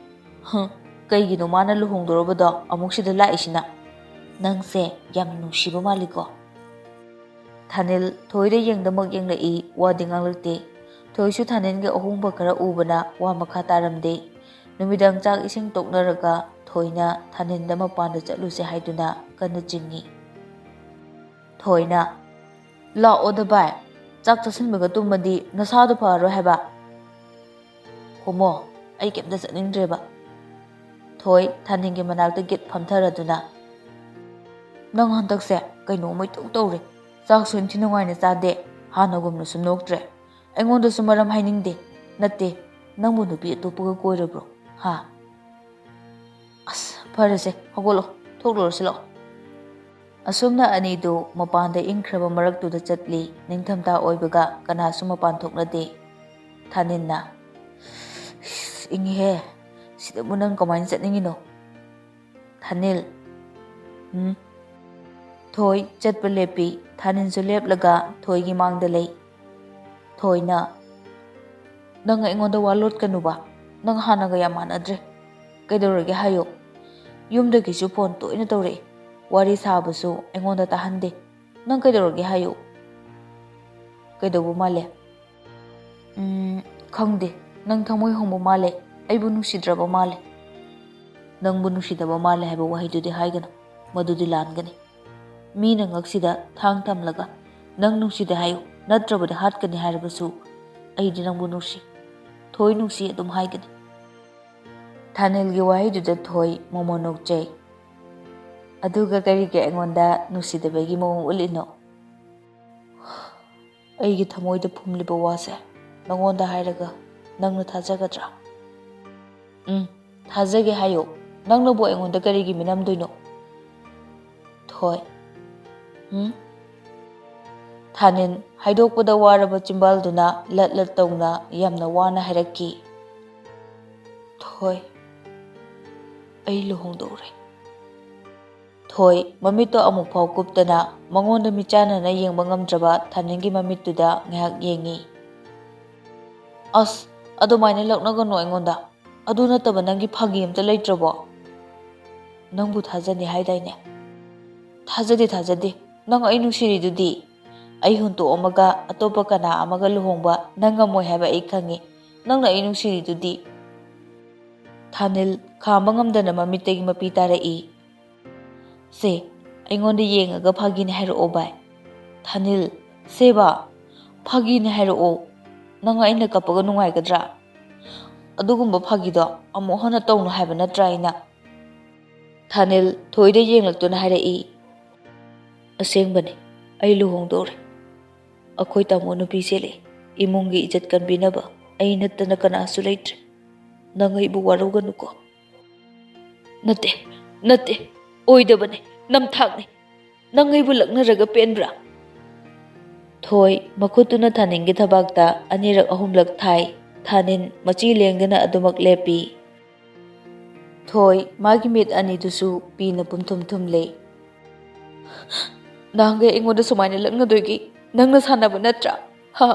"ꯍꯨꯝ, ꯀꯩꯒꯤꯅꯣ ꯃꯥꯅ ꯂꯨꯍꯣꯡꯗꯣꯔꯕꯗꯣ ꯑꯃꯨꯛ ꯁꯤꯗ ꯂꯥꯛꯏꯁꯤꯅ? ꯅꯪꯁꯦ ꯌꯥꯝ ꯅꯨꯡꯁꯤꯕ ꯃꯥꯜꯂꯤꯀꯣ?" ꯊꯥꯅꯤꯜ ꯊꯣꯏꯗ ꯌꯦꯡꯗꯃꯛ ꯌꯦꯡꯂꯛꯏ, ꯋꯥꯗꯤ ꯉꯥꯡꯂꯛꯇꯦ꯫ ꯊꯣꯏꯁꯨ ꯊꯥꯅꯤꯜꯒꯤ ꯑꯍꯣꯡꯕ ꯈꯔ ꯎꯕꯅ ꯋꯥ ꯃꯈꯥ ꯇꯥꯔꯝꯗꯦ꯫ ꯅꯨꯃꯤꯗꯥꯡ ꯆꯥꯛ ꯏꯁꯤꯡ ꯇꯣꯛꯅꯔꯒ ꯊꯣꯏꯅ ꯊꯥꯅꯤꯜꯗ ꯃꯄꯥꯟꯗ ꯆꯠꯂꯨꯁꯦ ꯍꯥꯏꯗꯨꯅ ꯀꯟꯅ ꯆꯤꯡꯏ꯫ ꯊꯣꯏꯅ, "ꯂꯥꯛꯑꯣꯗ ꯚꯥꯏ, ꯆꯥꯛ ꯆꯥꯁꯤꯟꯕꯒ ꯇꯨꯝꯃꯗꯤ ꯅꯁꯥꯗꯣ ꯐꯔꯔꯣꯏ ꯍꯥꯏꯕ꯫" "ꯍꯣꯃꯣ, ꯑꯩ ꯀꯩꯝꯇ ꯆꯠꯅꯤꯡꯗ꯭ꯔꯦꯕ꯫" ꯊꯣꯏ ꯊꯥꯅꯤꯜꯒꯤ ꯃꯅꯥꯛꯇ ꯒꯤꯠ ꯐꯝꯊꯔꯗꯨꯅ, "ꯅꯪ ꯍꯟꯗꯛꯁꯦ ꯀꯩꯅꯣꯝꯃ ꯏꯇꯧ ꯇꯧꯔꯦ꯫ ꯆꯥꯛꯁꯨ ꯏꯟꯊꯤ ꯅꯨꯡꯉꯥꯏꯅ ꯆꯥꯗꯦ, ꯍꯥꯟꯅꯒꯨꯝꯅꯁꯨ ꯅꯣꯛꯇ꯭ꯔꯦ꯫ ꯑꯩꯉꯣꯟꯗꯁꯨ ꯃꯔꯝ ꯍꯥꯏꯅꯤꯡꯗꯦ꯫ ꯅꯠꯇꯦ, ꯅꯪꯕꯨ ꯅꯨꯄꯤ ꯑꯇꯣꯞꯄꯒ ꯀꯣꯏꯔꯕ꯭ꯔꯣ? ꯍꯥ?" ꯐꯔꯦꯁꯦ, ꯍꯧꯒꯠꯂꯣ, ꯊꯣꯛꯂꯨꯔꯁꯤ ꯂꯥꯛꯑꯣ꯫ ꯑꯁꯨꯝꯅ ꯑꯅꯤꯗꯨ ꯃꯄꯥꯟꯗ ꯏꯪꯈ꯭ꯔꯕ ꯃꯔꯛꯇꯨꯗ ꯆꯠꯂꯤ꯫ ꯅꯤꯡꯊꯝꯊꯥ ꯑꯣꯏꯕꯒ ꯀꯅꯥꯁꯨ ꯃꯄꯥꯟ ꯊꯣꯛꯅꯗꯦ꯫ ꯊꯥꯅꯤꯜꯅ, "ꯏꯁ, ꯏꯪꯉꯤꯍꯦ, ꯁꯤꯗꯕꯨ ꯅꯪ ꯀꯃꯥꯏꯅ ꯆꯠꯅꯤꯡꯉꯤꯅꯣ?" ꯊꯥꯅꯤꯜ, "ꯎꯝ?" ꯊꯣꯏ ꯆꯠꯄ ꯂꯦꯞꯄꯤ꯫ ꯊꯥꯅꯤꯜꯁꯨ ꯂꯦꯞꯂꯒ ꯊꯣꯏꯒꯤ ꯃꯥꯡꯗ ꯂꯩ꯫ ꯊꯣꯏꯅ, "ꯅꯪ ꯑꯩꯉꯣꯟꯗ ꯋꯥ ꯂꯣꯠꯀꯅꯨꯕ꯫ ꯅꯪ ꯍꯥꯟꯅꯒ ꯌꯥꯝ ꯃꯥꯟꯅꯗ꯭ꯔꯦ꯫ ꯀꯩꯗꯧꯔꯒꯦ ꯍꯥꯏꯌꯨ? ꯌꯨꯝꯗꯒꯤꯁꯨ ꯐꯣꯟ ꯇꯣꯏꯅ ꯇꯧꯔꯛꯏ꯫ ꯋꯥꯔꯤ ꯁꯥꯕꯁꯨ ꯑꯩꯉꯣꯟꯗ ꯇꯥꯍꯟꯗꯦ꯫ ꯅꯪ ꯀꯩꯗꯧꯔꯒꯦ ꯍꯥꯏꯌꯨ?" "ꯀꯩꯗꯧꯕ ꯃꯥꯜꯂꯦ?" "ꯎꯝ, ꯈꯪꯗꯦ꯫ ꯅꯪ ꯊꯃꯣꯏ ꯍꯣꯡꯕ ꯃꯥꯜꯂꯦ꯫ ꯑꯩꯕꯨ ꯅꯨꯡꯁꯤꯗ꯭ꯔꯕ ꯃꯥꯜꯂꯦ꯫" "ꯅꯪꯕꯨ ꯅꯨꯡꯁꯤꯗꯕ ꯃꯥꯜꯂꯦ ꯍꯥꯏꯕ ꯋꯥꯍꯩꯗꯨꯗꯤ ꯍꯥꯏꯒꯅꯨ꯫ ꯃꯗꯨꯗꯤ ꯂꯥꯟꯒꯅꯤ꯫ ꯃꯤꯅ ꯉꯛꯁꯤꯗ ꯊꯥꯡ ꯊꯝꯂꯒ ꯅꯪ ꯅꯨꯡꯁꯤꯗꯦ ꯍꯥꯏꯌꯨ, ꯅꯠꯇ꯭ꯔꯕꯗꯤ ꯍꯥꯠꯀꯅꯤ ꯍꯥꯏꯔꯕꯁꯨ ꯑꯩꯗꯤ ꯅꯪꯕꯨ ꯅꯨꯡꯁꯤ꯫ ꯊꯣꯏ ꯅꯨꯡꯁꯤ ꯑꯗꯨꯝ ꯍꯥꯏꯒꯅꯤ꯫" ꯊꯥꯅꯤꯜꯒꯤ ꯋꯥꯍꯩꯗꯨꯗ ꯊꯣꯏ ꯃꯣꯃꯣꯟ ꯅꯣꯛꯆꯩ꯫ "ꯑꯗꯨꯒ ꯀꯔꯤꯒꯤ ꯑꯩꯉꯣꯟꯗ ꯅꯨꯡꯁꯤꯗꯕꯒꯤ ꯃꯑꯣꯡ ꯎꯠꯂꯤꯅꯣ?" "ꯑꯩꯒꯤ ꯊꯃꯣꯏꯗ ꯐꯨꯝꯂꯤꯕ ꯋꯥꯁꯦ ꯅꯉꯣꯟꯗ ꯍꯥꯏꯔꯒ ꯅꯪꯅ ꯊꯥꯖꯒꯗ꯭ꯔꯥ?" "ꯎꯝ, ꯊꯥꯖꯒꯦ ꯍꯥꯏꯌꯣ꯫ ꯅꯪꯅꯕꯨ ꯑꯩꯉꯣꯟꯗ ꯀꯔꯤꯒꯤ ꯃꯤꯅꯝꯗꯣꯏꯅꯣ?" ꯊꯣꯏ, "ꯎꯝ?" ꯊꯥꯅꯤꯜ ꯍꯥꯏꯗꯣꯛꯄꯗ ꯋꯥꯔꯕ ꯆꯤꯝꯕꯥꯜꯗꯨꯅ ꯂꯠ ꯂꯠ ꯇꯧꯅ ꯌꯥꯝꯅ ꯋꯥꯅ ꯍꯥꯏꯔꯛꯈꯤ, "ꯊꯣꯏ, ꯑꯩ ꯂꯨꯍꯣꯡꯗꯧꯔꯦ꯫" ꯊꯣꯏ ꯃꯃꯤꯠꯇꯣ ꯑꯃꯨꯛꯐꯥꯎ ꯀꯨꯞꯇꯅ ꯃꯉꯣꯟꯗ ꯃꯤꯠꯆꯥꯟꯅꯅ ꯌꯦꯡꯕ ꯉꯝꯗ꯭ꯔꯕ ꯊꯥꯅꯤꯜꯒꯤ ꯃꯃꯤꯠꯇꯨꯗ ꯉꯥꯏꯍꯥꯛ ꯌꯦꯡꯉꯤ꯫ "ꯑꯁ, ꯑꯗꯨꯃꯥꯏꯅ ꯂꯛꯅꯒꯅꯨ ꯑꯩꯉꯣꯟꯗ꯫ ꯑꯗꯨ ꯅꯠꯇꯕ ꯅꯪꯒꯤ ꯐꯥꯒꯤ ꯑꯝꯇ ꯂꯩꯇ꯭ꯔꯕꯣ? ꯅꯪꯕꯨ ꯊꯥꯖꯗꯦ ꯍꯥꯏꯗꯥꯏꯅꯦ?" "ꯊꯥꯖꯗꯦ, ꯊꯥꯖꯗꯦ꯫ ꯅꯪ ꯑꯩ ꯅꯨꯡꯁꯤꯔꯤꯗꯨꯗꯤ꯫ ꯑꯩ ꯍꯨꯟꯇꯣꯛꯑꯝꯃꯒ ꯑꯇꯣꯞꯄ ꯀꯅꯥ ꯑꯃꯒ ꯂꯨꯍꯣꯡꯕ ꯅꯪ ꯉꯝꯃꯣꯏ ꯍꯥꯏꯕ ꯑꯩ ꯈꯪꯉꯤ꯫ ꯅꯪꯅ ꯑꯩ ꯅꯨꯡꯁꯤꯔꯤꯗꯨꯗꯤ꯫" ꯊꯥꯅꯤꯜ ꯈꯥꯝꯕ ꯉꯝꯗꯅ ꯃꯃꯤꯠꯇꯒꯤ ꯃꯄꯤ ꯇꯥꯔꯛꯏ꯫ "ꯁꯦ, ꯑꯩꯉꯣꯟꯗ ꯌꯦꯡꯉꯒ ꯐꯥꯒꯤꯅꯦ ꯍꯥꯏꯔꯛꯑꯣ ꯚꯥꯏ꯫" ꯊꯥꯅꯤꯜ, "ꯁꯦꯕ, ꯐꯥꯒꯤꯅꯦ ꯍꯥꯏꯔꯛꯑꯣ꯫ ꯅꯪ ꯑꯩꯅ ꯀꯞꯄꯒ ꯅꯨꯡꯉꯥꯏꯒꯗ꯭ꯔꯥ? ꯑꯗꯨꯒꯨꯝꯕ ꯐꯥꯒꯤꯗꯣ ꯑꯃꯨꯛ ꯍꯟꯅ ꯇꯧꯅꯨ ꯍꯥꯏꯕ ꯅꯠꯇ꯭ꯔꯥ ꯑꯩꯅ?" ꯊꯥꯅꯤꯜ ꯊꯣꯏꯗ ꯌꯦꯡꯂꯛꯇꯨꯅ ꯍꯥꯏꯔꯛꯏ, "ꯑꯁꯦꯡꯕꯅꯤ, ꯑꯩ ꯂꯨꯍꯣꯡꯗꯧꯔꯦ꯫ ꯑꯩꯈꯣꯏ ꯇꯥꯃꯣ ꯅꯨꯄꯤ ꯆꯦꯜꯂꯦ꯫ ꯏꯃꯨꯡꯒꯤ ꯏꯖꯠ ꯀꯟꯕꯤꯅꯕ ꯑꯩ ꯅꯠꯇꯅ ꯀꯅꯥꯁꯨ ꯂꯩꯇ꯭ꯔꯦ꯫ ꯅꯪ ꯑꯩꯕꯨ ꯋꯥꯔꯧꯒꯅꯨꯀꯣ꯫" "ꯅꯠꯇꯦ, ꯅꯠꯇꯦ, ꯑꯣꯏꯗꯕꯅꯤ, ꯅꯝꯊꯥꯛꯅꯤ꯫ ꯅꯪ ꯑꯩꯕꯨ ꯂꯛꯅꯔꯒ ꯄꯦꯟꯕ꯭ꯔꯥ?" ꯊꯣꯏ ꯃꯈꯨꯠꯇꯨꯅ ꯊꯥꯅꯤꯜꯒꯤ ꯊꯕꯥꯛꯇ ꯑꯅꯤꯔꯛ ꯑꯍꯨꯝꯂꯛ ꯊꯥꯏ꯫ ꯊꯥꯅꯤꯜ ꯃꯆꯤ ꯂꯦꯡꯗꯅ ꯑꯗꯨꯃꯛ ꯂꯦꯞꯄꯤ꯫ ꯊꯣꯏ ꯃꯥꯒꯤ ꯃꯤꯠ ꯑꯅꯤꯗꯨꯁꯨ ꯄꯤꯅ ꯄꯨꯝꯊꯨꯝ ꯊꯨꯝꯂꯦ꯫ "ꯅꯍꯥꯟꯒꯩ ꯑꯩꯉꯣꯟꯗ ꯁꯨꯃꯥꯏꯅ ꯂꯛꯅꯗꯣꯏꯒꯤ ꯅꯪꯅ ꯁꯥꯟꯅꯕ ꯅꯠꯇ꯭ꯔꯥ? ꯍꯥ?"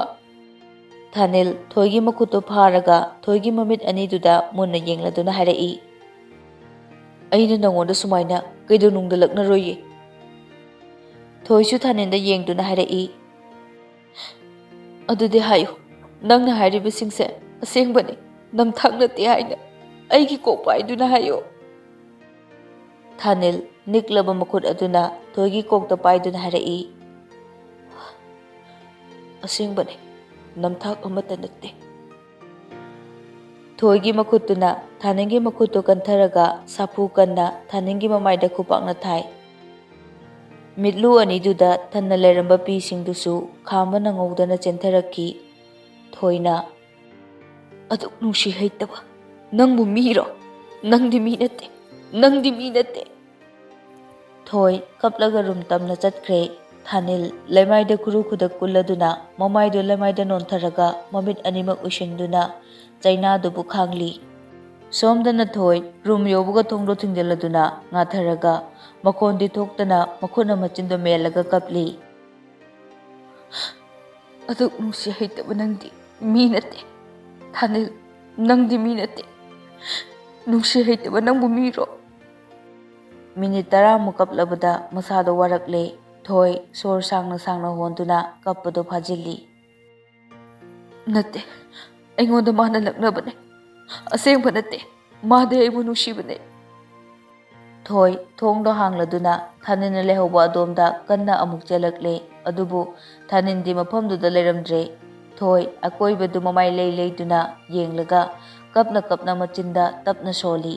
ꯊꯥꯅꯤꯜ ꯊꯣꯏꯒꯤ ꯃꯈꯨꯠꯇꯨ ꯐꯥꯔꯒ ꯊꯣꯏꯒꯤ ꯃꯃꯤꯠ ꯑꯅꯤꯗꯨꯗ ꯃꯨꯟꯅ ꯌꯦꯡꯂꯗꯨꯅ ꯍꯥꯏꯔꯛꯏ꯫ "ꯑꯩꯅ ꯅꯉꯣꯟꯗ ꯁꯨꯃꯥꯏꯅ ꯀꯩꯗꯧꯅꯨꯡꯗ ꯂꯛꯅꯔꯣꯏꯌꯦ꯫" ꯊꯣꯏꯁꯨ ꯊꯥꯅꯤꯜꯗ ꯌꯦꯡꯗꯨꯅ ꯍꯥꯏꯔꯛꯏ꯫ "ꯑꯗꯨꯗꯤ ꯍꯥꯏꯌꯨ, ꯅꯪꯅ ꯍꯥꯏꯔꯤꯕꯁꯤꯡꯁꯦ ꯑꯁꯦꯡꯕꯅꯤ, ꯅꯝꯊꯥꯛ ꯅꯠꯇꯦ ꯍꯥꯏꯅ ꯑꯩꯒꯤ ꯀꯣꯛ ꯄꯥꯏꯗꯨꯅ ꯍꯥꯏꯌꯨ꯫" ꯊꯥꯅꯤꯜ ꯅꯤꯛꯂꯕ ꯃꯈꯨꯠ ꯑꯗꯨꯅ ꯊꯣꯏꯒꯤ ꯀꯣꯛꯇ ꯄꯥꯏꯗꯨꯅ ꯍꯥꯏꯔꯛꯏ꯫ "ꯑꯁꯦꯡꯕꯅꯤ, ꯅꯝꯊꯥꯛ ꯑꯃꯠꯇ ꯅꯠꯇꯦ꯫" ꯊꯣꯏꯒꯤ ꯃꯈꯨꯠꯇꯨꯅ ꯊꯥꯅꯤꯜꯒꯤ ꯃꯈꯨꯠꯇꯨ ꯀꯟꯊꯔꯒ ꯁꯥꯐꯨ ꯀꯟꯅ ꯊꯥꯅꯤꯜꯒꯤ ꯃꯃꯥꯏꯗ ꯈꯨꯄꯥꯛꯅ ꯊꯥꯏ꯫ ꯃꯤꯠꯂꯨ ꯑꯅꯤꯗꯨꯗ ꯊꯟꯅ ꯂꯩꯔꯝꯕ ꯄꯤꯁꯤꯡꯗꯨꯁꯨ ꯈꯥꯝꯕ ꯅꯪꯍꯧꯗꯅ ꯆꯦꯟꯊꯔꯛꯈꯤ꯫ ꯊꯣꯏꯅ, "ꯑꯗꯨꯛ ꯅꯨꯡꯁꯤ ꯍꯩꯇꯕ ꯅꯪꯕꯨ ꯃꯤꯔꯣ? ꯅꯪꯗꯤ ꯃꯤ ꯅꯠꯇꯦ, ꯅꯪꯗꯤ ꯃꯤ ꯅꯠꯇꯦ꯫" ꯊꯣꯏ ꯀꯞꯂꯒ ꯔꯨꯝ ꯇꯝꯅ ꯆꯠꯈ꯭ꯔꯦ꯫ ꯊꯥꯅꯤꯜ ꯂꯩꯃꯥꯏꯗ ꯈꯨꯔꯨ ꯈꯨꯗꯛ ꯀꯨꯜꯂꯗꯨꯅ ꯃꯃꯥꯏꯗꯨ ꯂꯩꯃꯥꯏꯗ ꯅꯣꯟꯊꯔꯒ ꯃꯃꯤꯠ ꯑꯅꯤꯃꯛ ꯎꯏꯁꯤꯟꯗꯨꯅ ꯆꯩꯅꯥꯗꯨꯕꯨ ꯈꯥꯡꯂꯤ꯫ ꯁꯣꯝꯗꯅ ꯊꯣꯏ ꯔꯨꯝ ꯌꯧꯕꯒ ꯊꯣꯡꯗꯣ ꯊꯤꯡꯖꯤꯜꯂꯗꯨꯅ ꯉꯥꯊꯔꯒ ꯃꯈꯣꯟꯗꯤ ꯊꯣꯛꯇꯅ ꯃꯈꯨꯠꯅ ꯃꯆꯤꯟꯗꯣ ꯃꯦꯜꯂꯒ ꯀꯞꯂꯤ꯫ "ꯑꯗꯨꯛ ꯅꯨꯡꯁꯤ ꯍꯩꯇꯕ ꯅꯪꯗꯤ ꯃꯤ ꯅꯠꯇꯦ꯫ ꯊꯥꯅꯤꯜ, ꯅꯪꯗꯤ ꯃꯤ ꯅꯠꯇꯦ꯫ ꯅꯨꯡꯁꯤ ꯍꯩꯇꯕ ꯅꯪꯕꯨ ꯃꯤꯔꯣ?" ꯃꯤꯅꯤꯠ ꯇꯔꯥꯃꯨꯛ ꯀꯞꯂꯕꯗ ꯃꯁꯥꯗꯣ ꯋꯥꯔꯛꯂꯦ꯫ ꯊꯣꯏ ꯁꯣꯔ ꯁꯥꯡꯅ ꯁꯥꯡꯅ ꯍꯣꯟꯗꯨꯅ ꯀꯞꯄꯗꯣ ꯐꯥꯖꯤꯜꯂꯤ꯫ "ꯅꯠꯇꯦ, ꯑꯩꯉꯣꯟꯗ ꯃꯥꯅ ꯂꯛꯅꯕꯅꯦ꯫ ꯑꯁꯦꯡꯕ ꯅꯠꯇꯦ꯫ ꯃꯥꯗꯤ ꯑꯩꯕꯨ ꯅꯨꯡꯁꯤꯕꯅꯦ꯫" ꯊꯣꯏ ꯊꯣꯡꯗꯣ ꯍꯥꯡꯂꯗꯨꯅ ꯊꯥꯅꯤꯜꯅ ꯂꯩꯍꯧꯕ ꯑꯗꯣꯝꯗ ꯀꯟꯅ ꯑꯃꯨꯛ ꯆꯦꯜꯂꯛꯂꯦ꯫ ꯑꯗꯨꯕꯨ ꯊꯥꯅꯤꯜꯗꯤ ꯃꯐꯝꯗꯨꯗ ꯂꯩꯔꯝꯗ꯭ꯔꯦ꯫ ꯊꯣꯏ ꯑꯀꯣꯏꯕꯗꯨ ꯃꯃꯥꯏ ꯂꯩ ꯂꯩꯗꯨꯅ ꯌꯦꯡꯂꯒ ꯀꯞꯅ ꯀꯞꯅ ꯃꯆꯤꯟꯗ ꯇꯞꯅ ꯁꯣꯜꯂꯤ꯫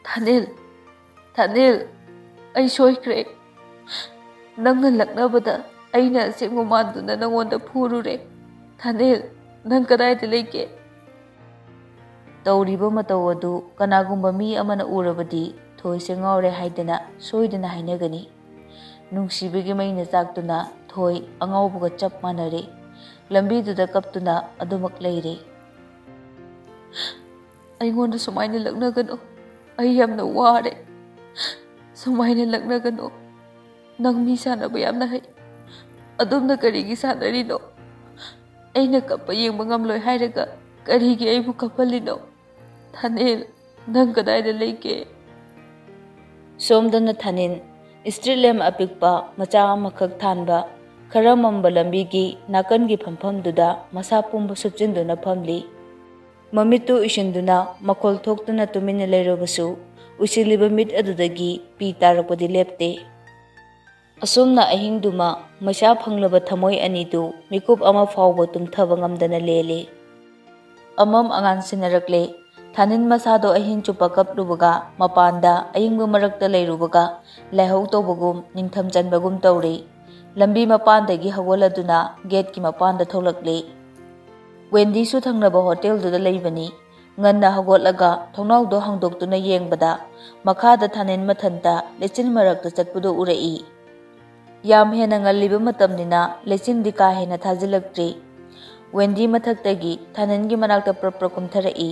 "ꯊꯥꯅꯤꯜ, ꯊꯥꯅꯤꯜ, ꯑꯩ ꯁꯣꯏꯈ꯭ꯔꯦ꯫ ꯅꯪꯅ ꯂꯛꯅꯕꯗ ꯑꯩꯅ ꯑꯁꯦꯡꯕ ꯃꯥꯟꯗꯨꯅ ꯅꯉꯣꯟꯗ ꯐꯨꯔꯨꯔꯦ꯫ ꯊꯥꯅꯤꯜ, ꯅꯪ ꯀꯗꯥꯏꯗ ꯂꯩꯒꯦ?" ꯇꯧꯔꯤꯕ ꯃꯇꯧ ꯑꯗꯨ ꯀꯅꯥꯒꯨꯝꯕ ꯃꯤ ꯑꯃꯅ ꯎꯔꯕꯗꯤ ꯊꯣꯏꯁꯦ ꯉꯥꯎꯔꯦ ꯍꯥꯏꯗꯅ ꯁꯣꯏꯗꯅ ꯍꯥꯏꯅꯒꯅꯤ꯫ ꯅꯨꯡꯁꯤꯕꯒꯤ ꯃꯩꯅ ꯆꯥꯛꯇꯨꯅ ꯊꯣꯏ ꯑꯉꯥꯎꯕꯒ ꯆꯞ ꯃꯥꯟꯅꯔꯦ꯫ ꯂꯝꯕꯤꯗꯨꯗ ꯀꯞꯇꯨꯅ ꯑꯗꯨꯃꯛ ꯂꯩꯔꯦ꯫ "ꯑꯩꯉꯣꯟꯗ ꯁꯨꯃꯥꯏꯅ ꯂꯛꯅꯒꯅꯨ, ꯑꯩ ꯌꯥꯝꯅ ꯋꯥꯔꯦ꯫ ꯁꯨꯃꯥꯏꯅ ꯂꯛꯅꯒꯅꯨ꯫ ꯅꯪ ꯃꯤ ꯁꯥꯟꯅꯕ ꯌꯥꯝꯅ ꯍꯩ꯫ ꯑꯗꯣꯝꯅ ꯀꯔꯤꯒꯤ ꯁꯥꯟꯅꯔꯤꯅꯣ? ꯑꯩꯅ ꯀꯞꯄ ꯌꯦꯡꯕ ꯉꯝꯂꯣꯏ ꯍꯥꯏꯔꯒ ꯀꯔꯤꯒꯤ ꯑꯩꯕꯨ ꯀꯞꯍꯜꯂꯤꯅꯣ? ꯊꯥꯅꯤꯜ, ꯅꯪ ꯀꯗꯥꯏꯗ ꯂꯩꯒꯦ?" ꯁꯣꯝꯗꯅ ꯊꯥꯅꯤꯜ ꯁ꯭ꯇ꯭ꯔꯤꯠ ꯂꯦꯝꯞ ꯑꯄꯤꯛꯄ ꯃꯆꯥ ꯑꯃꯈꯛ ꯊꯥꯟꯕ, ꯈꯔ ꯃꯝꯕ ꯂꯝꯕꯤꯒꯤ ꯅꯥꯀꯟꯒꯤ ꯐꯝꯐꯝꯗꯨꯗ ꯃꯁꯥ ꯄꯨꯝꯕ ꯁꯨꯞꯆꯤꯟꯗꯨꯅ ꯐꯝꯂꯤ꯫ ꯃꯃꯤꯠꯇꯨ ꯎꯏꯁꯤꯟꯗꯨꯅ ꯃꯈꯣꯜ ꯊꯣꯛꯇꯅ ꯇꯨꯃꯤꯟꯅ ꯂꯩꯔꯕꯁꯨ, ꯎꯏꯁꯤꯜꯂꯤꯕ ꯃꯤꯠ ꯑꯗꯨꯗꯒꯤ ꯄꯤ ꯇꯥꯔꯛꯄꯗꯤ ꯂꯦꯞꯇꯦ꯫ ꯑꯁꯨꯝꯅ ꯑꯍꯤꯡꯗꯨꯃ ꯃꯩꯁꯥ ꯐꯪꯂꯕ ꯊꯃꯣꯏ ꯑꯅꯤꯗꯨ ꯃꯤꯀꯨꯞ ꯑꯃ ꯐꯥꯎꯕ ꯇꯨꯝꯊꯕ ꯉꯝꯗꯅ ꯂꯦꯜꯂꯤ꯫ ꯑꯃꯝ ꯑꯉꯥꯟ ꯁꯤꯟꯅꯔꯛꯂꯦ꯫ ꯊꯥꯅꯤꯜ ꯃꯁꯥꯗꯣ ꯑꯍꯤꯡ ꯆꯨꯞꯄ ꯀꯞꯂꯨꯕꯒ, ꯃꯄꯥꯟꯗ ꯑꯏꯪꯕ ꯃꯔꯛꯇ ꯂꯩꯔꯨꯕꯒ, ꯂꯥꯏꯍꯧ ꯇꯧꯕꯒꯨꯝ, ꯅꯤꯡꯊꯝ ꯆꯟꯕꯒꯨꯝ ꯇꯧꯔꯤ꯫ ꯂꯝꯕꯤ ꯃꯄꯥꯟꯗꯒꯤ ꯍꯧꯒꯠꯂꯗꯨꯅ ꯒꯦꯠꯀꯤ ꯃꯄꯥꯟꯗ ꯊꯣꯛꯂꯛꯂꯤ꯫ ꯋꯦꯟꯗꯤꯁꯨ ꯊꯪꯅꯕ ꯍꯣꯇꯦꯜꯗꯨꯗ ꯂꯩꯕꯅꯤ꯫ ꯉꯟꯅ ꯍꯧꯒꯠꯂꯒ ꯊꯣꯡꯅꯥꯎꯗꯣ ꯍꯥꯡꯗꯣꯛꯇꯨꯅ ꯌꯦꯡꯕꯗ, ꯃꯈꯥꯗ ꯊꯥꯅꯤꯜ ꯃꯊꯟꯇ ꯂꯩꯆꯤꯜ ꯃꯔꯛꯇ ꯆꯠꯄꯗꯨ ꯎꯔꯛꯏ꯫ ꯌꯥꯝ ꯍꯦꯟꯅ ꯉꯜꯂꯤꯕ ꯃꯇꯝꯅꯤꯅ ꯂꯩꯆꯤꯜꯗꯤ ꯀꯥ ꯍꯦꯟꯅ ꯊꯥꯖꯤꯜꯂꯛꯇ꯭ꯔꯤ꯫ ꯋꯦꯟꯗꯤ ꯃꯊꯛꯇꯒꯤ ꯊꯥꯅꯤꯜꯒꯤ ꯃꯅꯥꯛꯇ ꯄ꯭ꯔꯞ ꯄ꯭ꯔꯞ ꯀꯨꯝꯊꯔꯛꯏ꯫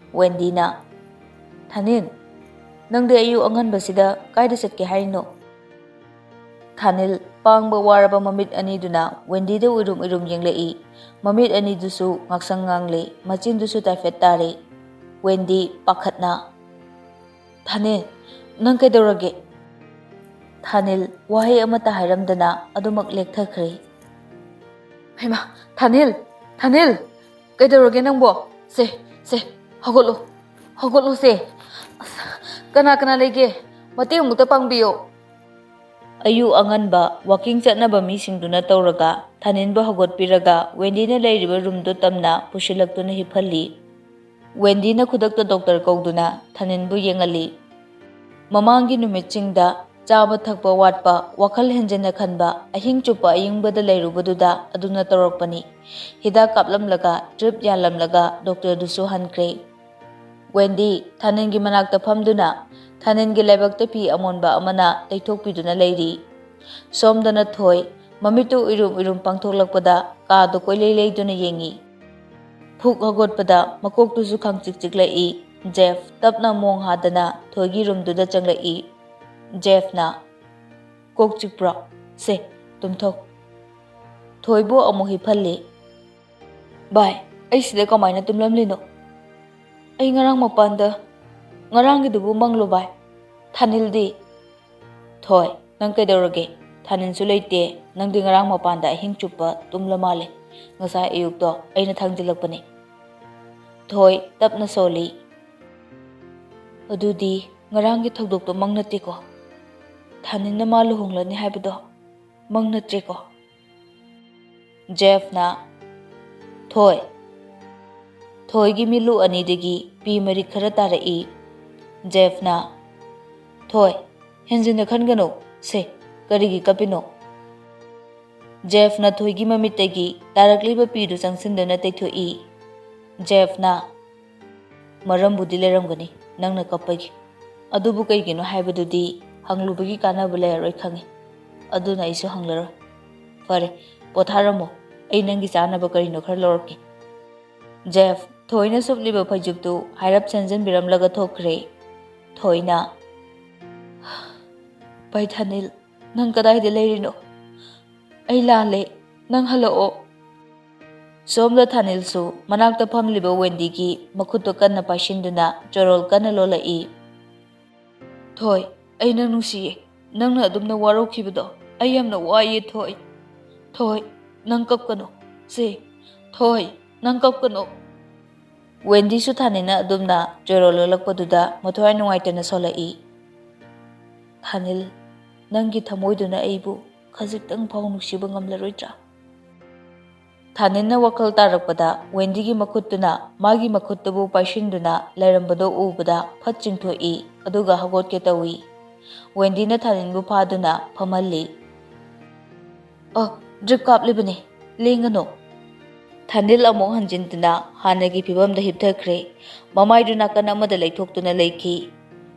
ꯋꯦꯟꯗꯤꯅ, "ꯊꯥꯅꯤꯜ, ꯅꯪꯗꯤ ꯑꯌꯨꯛ ꯑꯉꯟꯕꯁꯤꯗ ꯀꯥꯏꯗ ꯆꯠꯀꯦ ꯍꯥꯏꯔꯤꯅꯣ?" ꯊꯥꯅꯤꯜ ꯄꯥꯡꯕ ꯋꯥꯔꯕ ꯃꯃꯤꯠ ꯑꯅꯤꯗꯨꯅ ꯋꯦꯟꯗꯤꯗ ꯎꯏꯔꯨꯝ ꯎꯏꯔꯨꯝ ꯌꯦꯡꯂꯛꯏ꯫ ꯃꯃꯤꯠ ꯑꯅꯤꯗꯨꯁꯨ ꯉꯥꯡꯁꯪ ꯉꯥꯡꯂꯤ, ꯃꯆꯤꯟꯗꯨꯁꯨ ꯇꯥꯏꯐꯦꯠ ꯇꯥꯔꯤ꯫ ꯋꯦꯟꯗꯤ ꯄꯥꯈꯠꯅ, "ꯊꯥꯅꯤꯜ, ꯅꯪ ꯀꯩꯗꯧꯔꯒꯦ?" ꯊꯥꯅꯤꯜ ꯋꯥꯍꯩ ꯑꯃꯠꯇ ꯍꯥꯏꯔꯝꯗꯅ ꯑꯗꯨꯃꯛ ꯂꯦꯛꯊꯈ꯭ꯔꯦ꯫ "ꯍꯩꯃꯥ, ꯊꯥꯅꯤꯜ, ꯊꯥꯅꯤꯜ, ꯀꯩꯗꯧꯔꯒꯦ ꯅꯪꯕꯣ? ꯁꯦ, ꯁꯦ, ꯍꯧꯒꯠꯂꯣ, ꯍꯧꯒꯠꯂꯣ ꯁꯦ꯫ ꯑꯁ, ꯀꯅꯥ ꯀꯅꯥ ꯂꯩꯒꯦ? ꯃꯇꯦꯡ ꯑꯃꯨꯛꯇ ꯄꯥꯡꯕꯤꯌꯣ꯫" ꯑꯌꯨꯛ ꯑꯉꯟꯕ ꯋꯥꯀꯤꯡ ꯆꯠꯅꯕ ꯃꯤꯁꯤꯡꯗꯨꯅ ꯇꯧꯔꯒ ꯊꯥꯅꯤꯜꯕꯨ ꯍꯧꯒꯠꯄꯤꯔꯒ ꯋꯦꯟꯗꯤꯅ ꯂꯩꯔꯤꯕ ꯔꯨꯝꯗꯨ ꯇꯝꯅ ꯄꯨꯁꯤꯜꯂꯛꯇꯨꯅ ꯍꯤꯞꯍꯜꯂꯤ꯫ ꯋꯦꯟꯗꯤꯅ ꯈꯨꯗꯛꯇ ꯗꯣꯛꯇꯔ ꯀꯧꯗꯨꯅ ꯊꯥꯅꯤꯜꯕꯨ ꯌꯦꯡꯍꯜꯂꯤ꯫ ꯃꯃꯥꯡꯒꯤ ꯅꯨꯃꯤꯠꯁꯤꯡꯗ ꯆꯥꯕ ꯊꯛꯄ ꯋꯥꯠꯄ, ꯋꯥꯈꯜ ꯍꯦꯟꯖꯤꯟꯅ ꯈꯟꯕ, ꯑꯍꯤꯡ ꯆꯨꯞꯄ ꯑꯏꯪꯕꯗ ꯂꯩꯔꯨꯕꯗꯨꯗ ꯑꯗꯨꯅ ꯇꯧꯔꯛꯄꯅꯤ꯫ ꯍꯤꯗꯥꯛ ꯀꯥꯞꯂꯝꯂꯒ, ꯗ꯭ꯔꯤꯞ ꯌꯥꯜꯂꯝꯂꯒ ꯗꯣꯛꯇꯔꯗꯨꯁꯨ ꯍꯟꯈ꯭ꯔꯦ꯫ ꯋꯦꯟꯗꯤ ꯊꯥꯅꯤꯜꯒꯤ ꯃꯅꯥꯛꯇ ꯐꯝꯗꯨꯅ ꯊꯥꯅꯤꯜꯒꯤ ꯂꯥꯏꯕꯛꯇ ꯐꯤ ꯑꯃꯣꯟꯕ ꯑꯃꯅ ꯇꯩꯊꯣꯛꯄꯤꯗꯨꯅ ꯂꯩꯔꯤ꯫ ꯁꯣꯝꯗꯅ ꯊꯣꯏ, ꯃꯃꯤꯠꯇꯨ ꯎꯏꯔꯨꯝ ꯎꯏꯔꯨꯝ ꯄꯥꯡꯊꯣꯛꯂꯛꯄꯗ ꯀꯥꯗꯨ ꯀꯣꯏꯂꯩ ꯂꯩꯗꯨꯅ ꯌꯦꯡꯏ꯫ ꯐꯨꯛ ꯍꯧꯒꯠꯄꯗ ꯃꯀꯣꯛꯇꯨꯁꯨ ꯈꯪꯆꯤꯛ ꯆꯤꯛꯂꯛꯏ꯫ ꯖꯦꯐ ꯇꯞꯅ ꯃꯣꯡ ꯍꯥꯗꯅ ꯊꯣꯏꯒꯤ ꯔꯨꯝꯗꯨꯗ ꯆꯪꯂꯛꯏ꯫ ꯖꯦꯐꯅ, "ꯀꯣꯛ ꯆꯤꯛꯄ꯭ꯔꯣ? ꯁꯦ, ꯇꯨꯝꯊꯧ꯫" ꯊꯣꯏꯕꯨ ꯑꯃꯨꯛ ꯍꯤꯞꯍꯜꯂꯤ꯫ "ꯚꯥꯏ, ꯑꯩ ꯁꯤꯗ ꯀꯃꯥꯏꯅ ꯇꯨꯝꯂꯝꯂꯤꯅꯣ? ꯑꯩ ꯉꯔꯥꯡ ꯃꯄꯥꯟꯗ, ꯉꯔꯥꯡꯒꯤꯗꯨꯕꯨ ꯃꯪꯂꯣ ꯚꯥꯏ? ꯊꯥꯅꯤꯜꯗꯤ?" "ꯊꯣꯏ, ꯅꯪ ꯀꯩꯗꯧꯔꯒꯦ? ꯊꯥꯅꯤꯜꯁꯨ ꯂꯩꯇꯦ꯫ ꯅꯪꯗꯤ ꯉꯔꯥꯡ ꯃꯄꯥꯟꯗ ꯑꯍꯤꯡ ꯆꯨꯞꯄ ꯇꯨꯝꯂ ꯃꯥꯜꯂꯦ꯫ ꯉꯁꯥꯏ ꯑꯌꯨꯛꯇꯣ ꯑꯩꯅ ꯊꯥꯡꯖꯤꯜꯂꯛꯄꯅꯦ꯫" ꯊꯣꯏ ꯇꯞꯅ ꯁꯣꯜꯂꯤ꯫ "ꯑꯗꯨꯗꯤ ꯉꯔꯥꯡꯒꯤ ꯊꯧꯗꯣꯛꯇꯣ ꯃꯪ ꯅꯠꯇꯦꯀꯣ? ꯊꯥꯅꯤꯜꯅ ꯃꯥ ꯂꯨꯍꯣꯡꯂꯅꯤ ꯍꯥꯏꯕꯗꯣ ꯃꯪ ꯅꯠꯇ꯭ꯔꯦꯀꯣ?" ꯖꯦꯐꯅ, "ꯊꯣꯏ꯫" ꯊꯣꯏꯒꯤ ꯃꯤꯠꯂꯨ ꯑꯅꯤꯗꯒꯤ ꯄꯤ ꯃꯔꯤꯛ ꯈꯔ ꯇꯥꯔꯛꯏ꯫ ꯖꯦꯐꯅ, "ꯊꯣꯏ, ꯍꯦꯟꯖꯤꯟꯅ ꯈꯟꯒꯅꯨ꯫ ꯁꯦ, ꯀꯔꯤꯒꯤ ꯀꯞꯄꯤꯅꯣ?" ꯖꯦꯐꯅ ꯊꯣꯏꯒꯤ ꯃꯃꯤꯠꯇꯒꯤ ꯇꯥꯔꯛꯂꯤꯕ ꯄꯤꯗꯨ ꯆꯪꯁꯤꯟꯗꯨꯅ ꯇꯩꯊꯣꯛꯏ꯫ ꯖꯦꯐꯅ, "ꯃꯔꯝꯕꯨꯗꯤ ꯂꯩꯔꯝꯒꯅꯤ ꯅꯪꯅ ꯀꯞꯄꯒꯤ꯫ ꯑꯗꯨꯕꯨ ꯀꯩꯒꯤꯅꯣ ꯍꯥꯏꯕꯗꯨꯗꯤ ꯍꯪꯂꯨꯕꯒꯤ ꯀꯥꯟꯅꯕ ꯂꯩꯔꯔꯣꯏ ꯈꯪꯉꯤ꯫ ꯑꯗꯨꯅ ꯑꯩꯁꯨ ꯍꯪꯂꯔꯣꯏ꯫ ꯐꯔꯦ, ꯄꯣꯊꯥꯔꯝꯃꯣ꯫ ꯑꯩ ꯅꯪꯒꯤ ꯆꯥꯅꯕ ꯀꯔꯤꯅꯣ ꯈꯔ ꯂꯧꯔꯛꯀꯦ꯫" ꯖꯦꯐ ꯊꯣꯏꯅ ꯁꯨꯞꯂꯤꯕ ꯐꯩꯖꯨꯞꯇꯨ ꯍꯥꯏꯔꯞ ꯁꯦꯝꯖꯤꯟꯕꯤꯔꯝꯂꯒ ꯊꯣꯛꯈ꯭ꯔꯦ꯫ ꯊꯣꯏꯅ, "ꯚꯥꯏ ꯊꯥꯅꯤꯜ, ꯅꯪ ꯀꯗꯥꯏꯗ ꯂꯩꯔꯤꯅꯣ? ꯑꯩ ꯂꯥꯜꯂꯦ, ꯅꯪ ꯍꯜꯂꯛꯑꯣ꯫" ꯁꯣꯝꯗ ꯊꯥꯅꯤꯜꯁꯨ ꯃꯅꯥꯛꯇ ꯐꯝꯂꯤꯕ ꯋꯦꯟꯗꯤꯒꯤ ꯃꯈꯨꯠꯇꯨ ꯀꯟꯅ ꯄꯥꯏꯁꯤꯟꯗꯨꯅ ꯆꯣꯔꯣꯜ ꯀꯟꯅ ꯂꯣꯜꯂꯛꯏ꯫ "ꯊꯣꯏ, ꯑꯩ ꯅꯪ ꯅꯨꯡꯁꯤꯌꯦ꯫ ꯅꯪꯅ ꯑꯗꯨꯝꯅ ꯋꯥꯔꯧꯈꯤꯕꯗꯣ ꯑꯩ ꯌꯥꯝꯅ ꯋꯥꯏꯌꯦ ꯊꯣꯏ꯫ ꯊꯣꯏ, ꯅꯪ ꯀꯞꯀꯅꯨ꯫ ꯁꯦ, ꯊꯣꯏ, ꯅꯪ ꯀꯞꯀꯅꯨ꯫" ꯋꯦꯟꯗꯤꯁꯨ ꯊꯥꯅꯤꯜꯅ ꯑꯗꯨꯝꯅ ꯆꯣꯔꯣꯜ ꯂꯣꯜꯂꯛꯄꯗꯨꯗ ꯃꯊ꯭ꯋꯥꯏ ꯅꯨꯡꯉꯥꯏꯇꯅ ꯁꯣꯜꯂꯛꯏ꯫ "ꯊꯥꯅꯤꯜ, ꯅꯪꯒꯤ ꯊꯃꯣꯏꯗꯨꯅ ꯑꯩꯕꯨ ꯈꯖꯤꯛꯇꯪ ꯐꯥꯎ ꯅꯨꯡꯁꯤꯕ ꯉꯝꯂꯔꯣꯏꯗ꯭ꯔꯥ?" ꯊꯥꯅꯤꯜꯅ ꯋꯥꯈꯜ ꯇꯥꯔꯛꯄꯗ ꯋꯦꯟꯗꯤꯒꯤ ꯃꯈꯨꯠꯇꯨꯅ ꯃꯥꯒꯤ ꯃꯈꯨꯠꯇꯨꯕꯨ ꯄꯥꯏꯁꯤꯟꯗꯨꯅ ꯂꯩꯔꯝꯕꯗꯨ ꯎꯕꯗ ꯐꯠ ꯆꯤꯡꯊꯣꯛꯏ, ꯑꯗꯨꯒ ꯍꯧꯒꯠꯀꯦ ꯇꯧꯏ꯫ ꯋꯦꯟꯗꯤꯅ ꯊꯥꯅꯤꯜꯕꯨ ꯐꯥꯗꯨꯅ ꯐꯝꯍꯜꯂꯤ꯫ "ꯑ, ꯗ꯭ꯔꯤꯞ ꯀꯥꯞꯂꯤꯕꯅꯤ, ꯂꯦꯡꯒꯅꯨ꯫" ꯊꯥꯅꯤꯜ ꯑꯃꯨꯛ ꯍꯟꯖꯤꯟꯗꯨꯅ ꯍꯥꯟꯅꯒꯤ ꯐꯤꯕꯝꯗ ꯍꯤꯞꯊꯈ꯭ꯔꯦ꯫ ꯃꯃꯥꯏꯗꯨ ꯅꯥꯀꯟ ꯑꯃꯗ ꯂꯩꯊꯣꯛꯇꯨꯅ ꯂꯩꯈꯤ꯫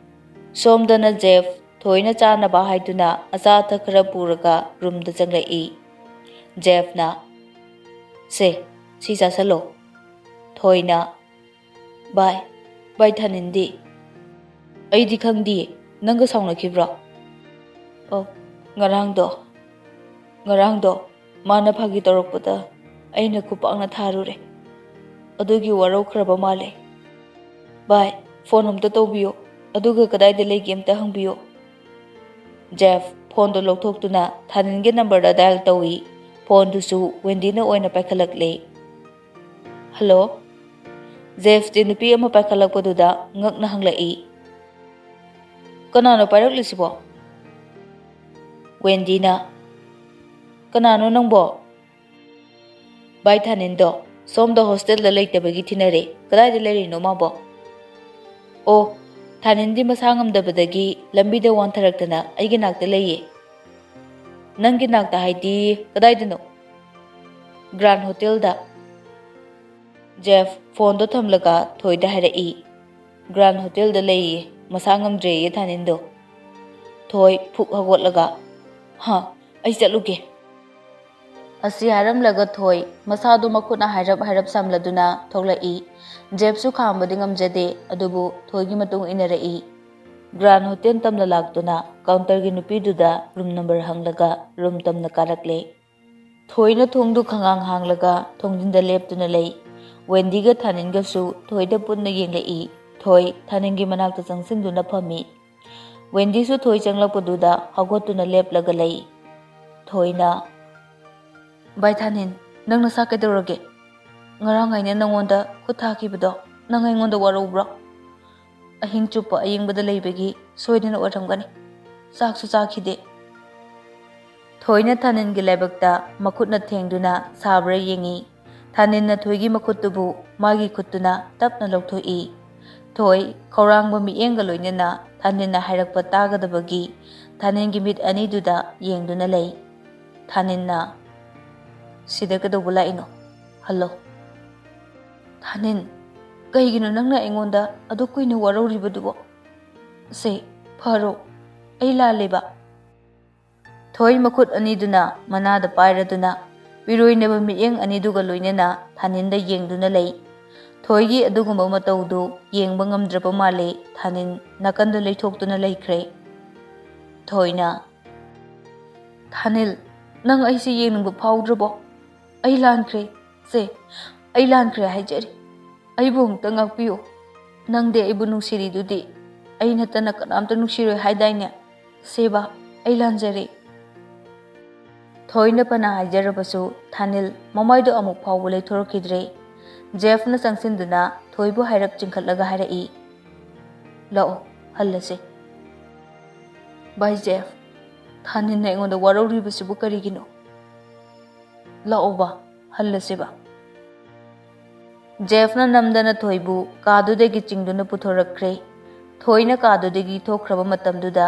ꯁꯣꯝꯗꯅ ꯖꯦꯐ ꯊꯣꯏꯅ ꯆꯥꯅꯕ ꯍꯥꯏꯗꯨꯅ ꯑꯆꯥ ꯑꯊꯛ ꯈꯔ ꯄꯨꯔꯒ ꯔꯨꯝꯗ ꯆꯪꯂꯛꯏ꯫ ꯖꯦꯐꯅ, "ꯁꯦ, ꯁꯤ ꯆꯥꯁꯜꯂꯣ꯫" ꯊꯣꯏꯅ, "ꯚꯥꯏ, ꯚꯥꯏ ꯊꯥꯅꯤꯟꯗꯤ?" "ꯑꯩꯗꯤ ꯈꯪꯗꯤꯌꯦ꯫ ꯅꯪꯒ ꯁꯥꯎꯅꯈꯤꯕ꯭ꯔꯣ?" "ꯑꯣ, ꯉꯔꯥꯡꯗꯣ, ꯉꯔꯥꯡꯗꯣ ꯃꯥꯅ ꯐꯥꯒꯤ ꯇꯧꯔꯛꯄꯗ ꯑꯩꯅ ꯈꯨꯄꯥꯛꯅ ꯊꯥꯔꯨꯔꯦ꯫ ꯑꯗꯨꯒꯤ ꯋꯥꯔꯧꯈ꯭ꯔꯕ ꯃꯥꯜꯂꯦ꯫ ꯚꯥꯏ, ꯐꯣꯟ ꯑꯝꯇ ꯇꯧꯕꯤꯌꯣ, ꯑꯗꯨꯒ ꯀꯗꯥꯏꯗ ꯂꯩꯒꯦ ꯑꯝꯇ ꯍꯪꯕꯤꯌꯣ꯫" ꯖꯦꯐ ꯐꯣꯟꯗꯨ ꯂꯧꯊꯣꯛꯇꯨꯅ ꯊꯥꯅꯤꯟꯒꯤ ꯅꯝꯕꯔꯗ ꯗꯥꯏꯜ ꯇꯧꯏ꯫ ꯐꯣꯟꯗꯨꯁꯨ ꯋꯦꯟꯗꯤꯅ ꯑꯣꯏꯅ ꯄꯥꯏꯈꯠꯂꯛꯂꯦ꯫ "ꯍꯜꯂꯣ?" ꯖꯦꯐꯁꯇꯤ ꯅꯨꯄꯤ ꯑꯃ ꯄꯥꯏꯈꯠꯂꯛꯄꯗꯨꯗ ꯉꯛꯅ ꯍꯪꯂꯛꯏ, "ꯀꯅꯥꯅꯣ ꯄꯥꯏꯔꯛꯂꯤꯁꯤꯕꯣ?" ꯋꯦꯟꯗꯤꯅ, "ꯀꯅꯥꯅꯣ ꯅꯪꯕꯣ?" "ꯚꯥꯏ ꯊꯥꯅꯤꯟꯗꯣ ꯁꯣꯝꯗ ꯍꯣꯁꯇꯦꯜꯗ ꯂꯩꯇꯕꯒꯤ ꯊꯤꯅꯔꯦ꯫ ꯀꯗꯥꯏꯗ ꯂꯩꯔꯤꯅꯣ ꯃꯥꯕꯣ?" "ꯑꯣ, ꯊꯥꯅꯤꯟꯗꯤ ꯃꯁꯥ ꯉꯝꯗꯕꯗꯒꯤ ꯂꯝꯕꯤꯗ ꯋꯥꯟꯊꯔꯛꯇꯅ ꯑꯩꯒꯤ ꯅꯥꯛꯇ ꯂꯩꯌꯦ꯫" "ꯅꯪꯒꯤ ꯅꯥꯛꯇ ꯍꯥꯏꯗꯤ ꯀꯗꯥꯏꯗꯅꯣ?" "ꯒ꯭ꯔꯥꯟ ꯍꯣꯇꯦꯜꯗ꯫" ꯖꯦꯐ ꯐꯣꯟꯗꯣ ꯊꯝꯂꯒ ꯊꯣꯏꯗ ꯍꯥꯏꯔꯛꯏ, "ꯒ꯭ꯔꯥꯟ ꯍꯣꯇꯦꯜꯗ ꯂꯩꯌꯦ, ꯃꯁꯥ ꯉꯝꯗ꯭ꯔꯦꯌꯦ ꯊꯥꯅꯤꯟꯗꯣ꯫" ꯊꯣꯏ ꯐꯨꯛ ꯍꯧꯒꯠꯂꯒ, "ꯍꯥ, ꯑꯩ ꯆꯠꯂꯨꯒꯦ꯫" ꯑꯁꯤ ꯍꯥꯏꯔꯝꯂꯒ ꯊꯣꯏ ꯃꯁꯥꯗꯨ ꯃꯈꯨꯠꯅ ꯍꯥꯏꯔꯞ ꯍꯥꯏꯔꯞ ꯁꯝꯂꯗꯨꯅ ꯊꯣꯛꯂꯛꯏ꯫ ꯖꯦꯐꯁꯨ ꯈꯥꯝꯕꯗꯤ ꯉꯝꯖꯗꯦ, ꯑꯗꯨꯕꯨ ꯊꯣꯏꯒꯤ ꯃꯇꯨꯡ ꯏꯟꯅꯔꯛꯏ꯫ ꯒ꯭ꯔꯥꯟ ꯍꯣꯇꯦꯜ ꯇꯝꯅ ꯂꯥꯛꯇꯨꯅ ꯀꯥꯎꯟꯇꯔꯒꯤ ꯅꯨꯄꯤꯗꯨꯗ ꯔꯨꯝ ꯅꯝꯕꯔ ꯍꯪꯂꯒ ꯔꯨꯝ ꯇꯝꯅ ꯀꯥꯔꯛꯂꯦ꯫ ꯊꯣꯏꯅ ꯊꯣꯡꯗꯨ ꯈꯪꯍꯥꯡ ꯍꯥꯡꯂꯒ ꯊꯣꯡꯖꯤꯟꯗ ꯂꯦꯞꯇꯨꯅ ꯂꯩ꯫ ꯋꯦꯟꯗꯤꯒ ꯊꯥꯅꯤꯟꯒꯁꯨ ꯊꯣꯏꯗ ꯄꯨꯟꯅ ꯌꯦꯡꯂꯛꯏ꯫ ꯊꯣꯏ ꯊꯥꯅꯤꯟꯒꯤ ꯃꯅꯥꯛꯇ ꯆꯪꯁꯤꯟꯗꯨꯅ ꯐꯝꯃꯤ꯫ ꯋꯦꯟꯗꯤꯁꯨ ꯊꯣꯏ ꯆꯪꯂꯛꯄꯗꯨꯗ ꯍꯧꯒꯠꯇꯨꯅ ꯂꯦꯞꯂꯒ ꯂꯩ꯫ ꯊꯣꯏꯅ, "ꯚꯥꯏ ꯊꯥꯅꯤꯟ, ꯅꯪ ꯅꯁꯥ ꯀꯩꯗꯧꯔꯒꯦ? ꯉꯔꯥꯡ ꯑꯩꯅ ꯅꯪꯉꯣꯟꯗ ꯈꯨꯠ ꯊꯥꯈꯤꯕꯗꯣ ꯅꯪ ꯑꯩꯉꯣꯟꯗ ꯋꯥꯔꯧꯕ꯭ꯔꯣ? ꯑꯍꯤꯡ ꯆꯨꯞꯄ ꯑꯌꯤꯡꯕꯗ ꯂꯩꯕꯒꯤ ꯁꯣꯏꯗꯅ ꯑꯣꯏꯔꯝꯒꯅꯤ꯫ ꯆꯥꯛꯁꯨ ꯆꯥꯈꯤꯗꯦ꯫" ꯊꯣꯏꯅ ꯊꯥꯅꯤꯟꯒꯤ ꯂꯥꯏꯕꯛꯇ ꯃꯈꯨꯠꯅ ꯊꯦꯡꯗꯨꯅ ꯁꯥꯕ꯭ꯔꯥ ꯌꯦꯡꯏ꯫ ꯊꯥꯅꯤꯟꯅ ꯊꯣꯏꯒꯤ ꯃꯈꯨꯠꯇꯨꯕꯨ ꯃꯥꯒꯤ ꯈꯨꯠꯇꯨꯅ ꯇꯞꯅ ꯂꯧꯊꯣꯛꯏ꯫ ꯊꯣꯏ ꯈꯧꯔꯥꯡꯕ ꯃꯤꯠꯌꯦꯡꯒ ꯂꯣꯏꯅꯅ ꯊꯥꯅꯤꯟꯅ ꯍꯥꯏꯔꯛꯄ ꯇꯥꯒꯗꯕꯒꯤ ꯊꯥꯅꯤꯟꯒꯤ ꯃꯤꯠ ꯑꯅꯤꯗꯨꯗ ꯌꯦꯡꯗꯨꯅ ꯂꯩ꯫ ꯊꯥꯅꯤꯟꯅ, "ꯁꯤꯗ ꯀꯩꯗꯧꯕ ꯂꯥꯛꯏꯅꯣ?" ꯍꯜꯂꯣ꯫ ꯊꯥꯅꯤꯜ, ꯀꯩꯒꯤꯅꯣ ꯅꯪꯅ ꯑꯩꯉꯣꯟꯗ ꯑꯗꯨꯛ ꯀꯨꯏꯅ ꯋꯥꯔꯧꯔꯤꯕꯗꯨꯕꯣ? ꯁꯦ, ꯐꯔꯣ, ꯑꯩ ꯂꯥꯜꯂꯦꯕ꯫ ꯊꯣꯏ ꯃꯈꯨꯠ ꯑꯅꯤꯗꯨꯅ ꯃꯅꯥꯗ ꯄꯥꯏꯔꯗꯨꯅ ꯄꯤꯔꯣꯏꯅꯕ ꯃꯤꯠꯌꯦꯡ ꯑꯅꯤꯗꯨꯒ ꯂꯣꯏꯅꯅ ꯊꯥꯅꯤꯜꯗ ꯌꯦꯡꯗꯨꯅ ꯂꯩ꯫ ꯊꯣꯏꯒꯤ ꯑꯗꯨꯒꯨꯝꯕ ꯃꯇꯧꯗꯨ ꯌꯦꯡꯕ ꯉꯝꯗ꯭ꯔꯕ ꯃꯥꯜꯂꯦ꯫ ꯊꯥꯅꯤꯜ ꯅꯥꯀꯟꯗ ꯂꯩꯊꯣꯛꯇꯨꯅ ꯂꯩꯈ꯭ꯔꯦ꯫ ꯊꯣꯏꯅ, "ꯊꯥꯅꯤꯜ, ꯅꯪ ꯑꯩꯁꯦ ꯌꯦꯡꯅꯤꯡꯕ ꯐꯥꯎꯗ꯭ꯔꯕꯣ? ꯑꯩ ꯂꯥꯟꯈ꯭ꯔꯦ꯫ ꯁꯦ, ꯑꯩ ꯂꯥꯟꯈ꯭ꯔꯦ ꯍꯥꯏꯖꯔꯤ꯫ ꯑꯩꯕꯨ ꯑꯃꯨꯛꯇ ꯉꯥꯛꯄꯤꯌꯨ꯫ ꯅꯪꯗꯤ ꯑꯩꯕꯨ ꯅꯨꯡꯁꯤꯔꯤꯗꯨꯗꯤ꯫ ꯑꯩ ꯅꯠꯇꯅ ꯀꯅꯥꯝꯇ ꯅꯨꯡꯁꯤꯔꯣꯏ ꯍꯥꯏꯗꯥꯏꯅꯦ? ꯁꯦꯕꯥ, ꯑꯩ ꯂꯥꯟꯖꯔꯦ꯫" ꯊꯣꯏꯅ ꯐꯅ ꯍꯥꯏꯖꯔꯕꯁꯨ ꯊꯥꯅꯤꯜ ꯃꯃꯥꯏꯗꯣ ꯑꯃꯨꯛ ꯐꯥꯎꯕ ꯂꯩꯊꯣꯔꯛꯈꯤꯗ꯭ꯔꯦ꯫ ꯖꯦꯐꯅ ꯆꯪꯁꯤꯟꯗꯨꯅ ꯊꯣꯏꯕꯨ ꯍꯥꯏꯔꯞ ꯆꯤꯡꯈꯠꯂꯒ ꯍꯥꯏꯔꯛꯏ, "ꯂꯥꯛꯑꯣ, ꯍꯜꯂꯁꯦ꯫" "ꯚꯥꯏ ꯖꯦꯐ, ꯊꯥꯅꯤꯜꯅ ꯑꯩꯉꯣꯟꯗ ꯋꯥꯔꯧꯔꯤꯕꯁꯤꯕꯨ ꯀꯔꯤꯒꯤꯅꯣ? ꯂꯥꯛꯑꯣꯕ, ꯍꯜꯂꯁꯦꯕ꯫" ꯖꯦꯐꯅ ꯅꯝꯗꯅ ꯊꯣꯏꯕꯨ ꯀꯥꯗꯨꯗꯒꯤ ꯆꯤꯡꯗꯨꯅ ꯄꯨꯊꯣꯔꯛꯈ꯭ꯔꯦ꯫ ꯊꯣꯏꯅ ꯀꯥꯗꯨꯗꯒꯤ ꯊꯣꯛꯈ꯭ꯔꯕ ꯃꯇꯝꯗꯨꯗ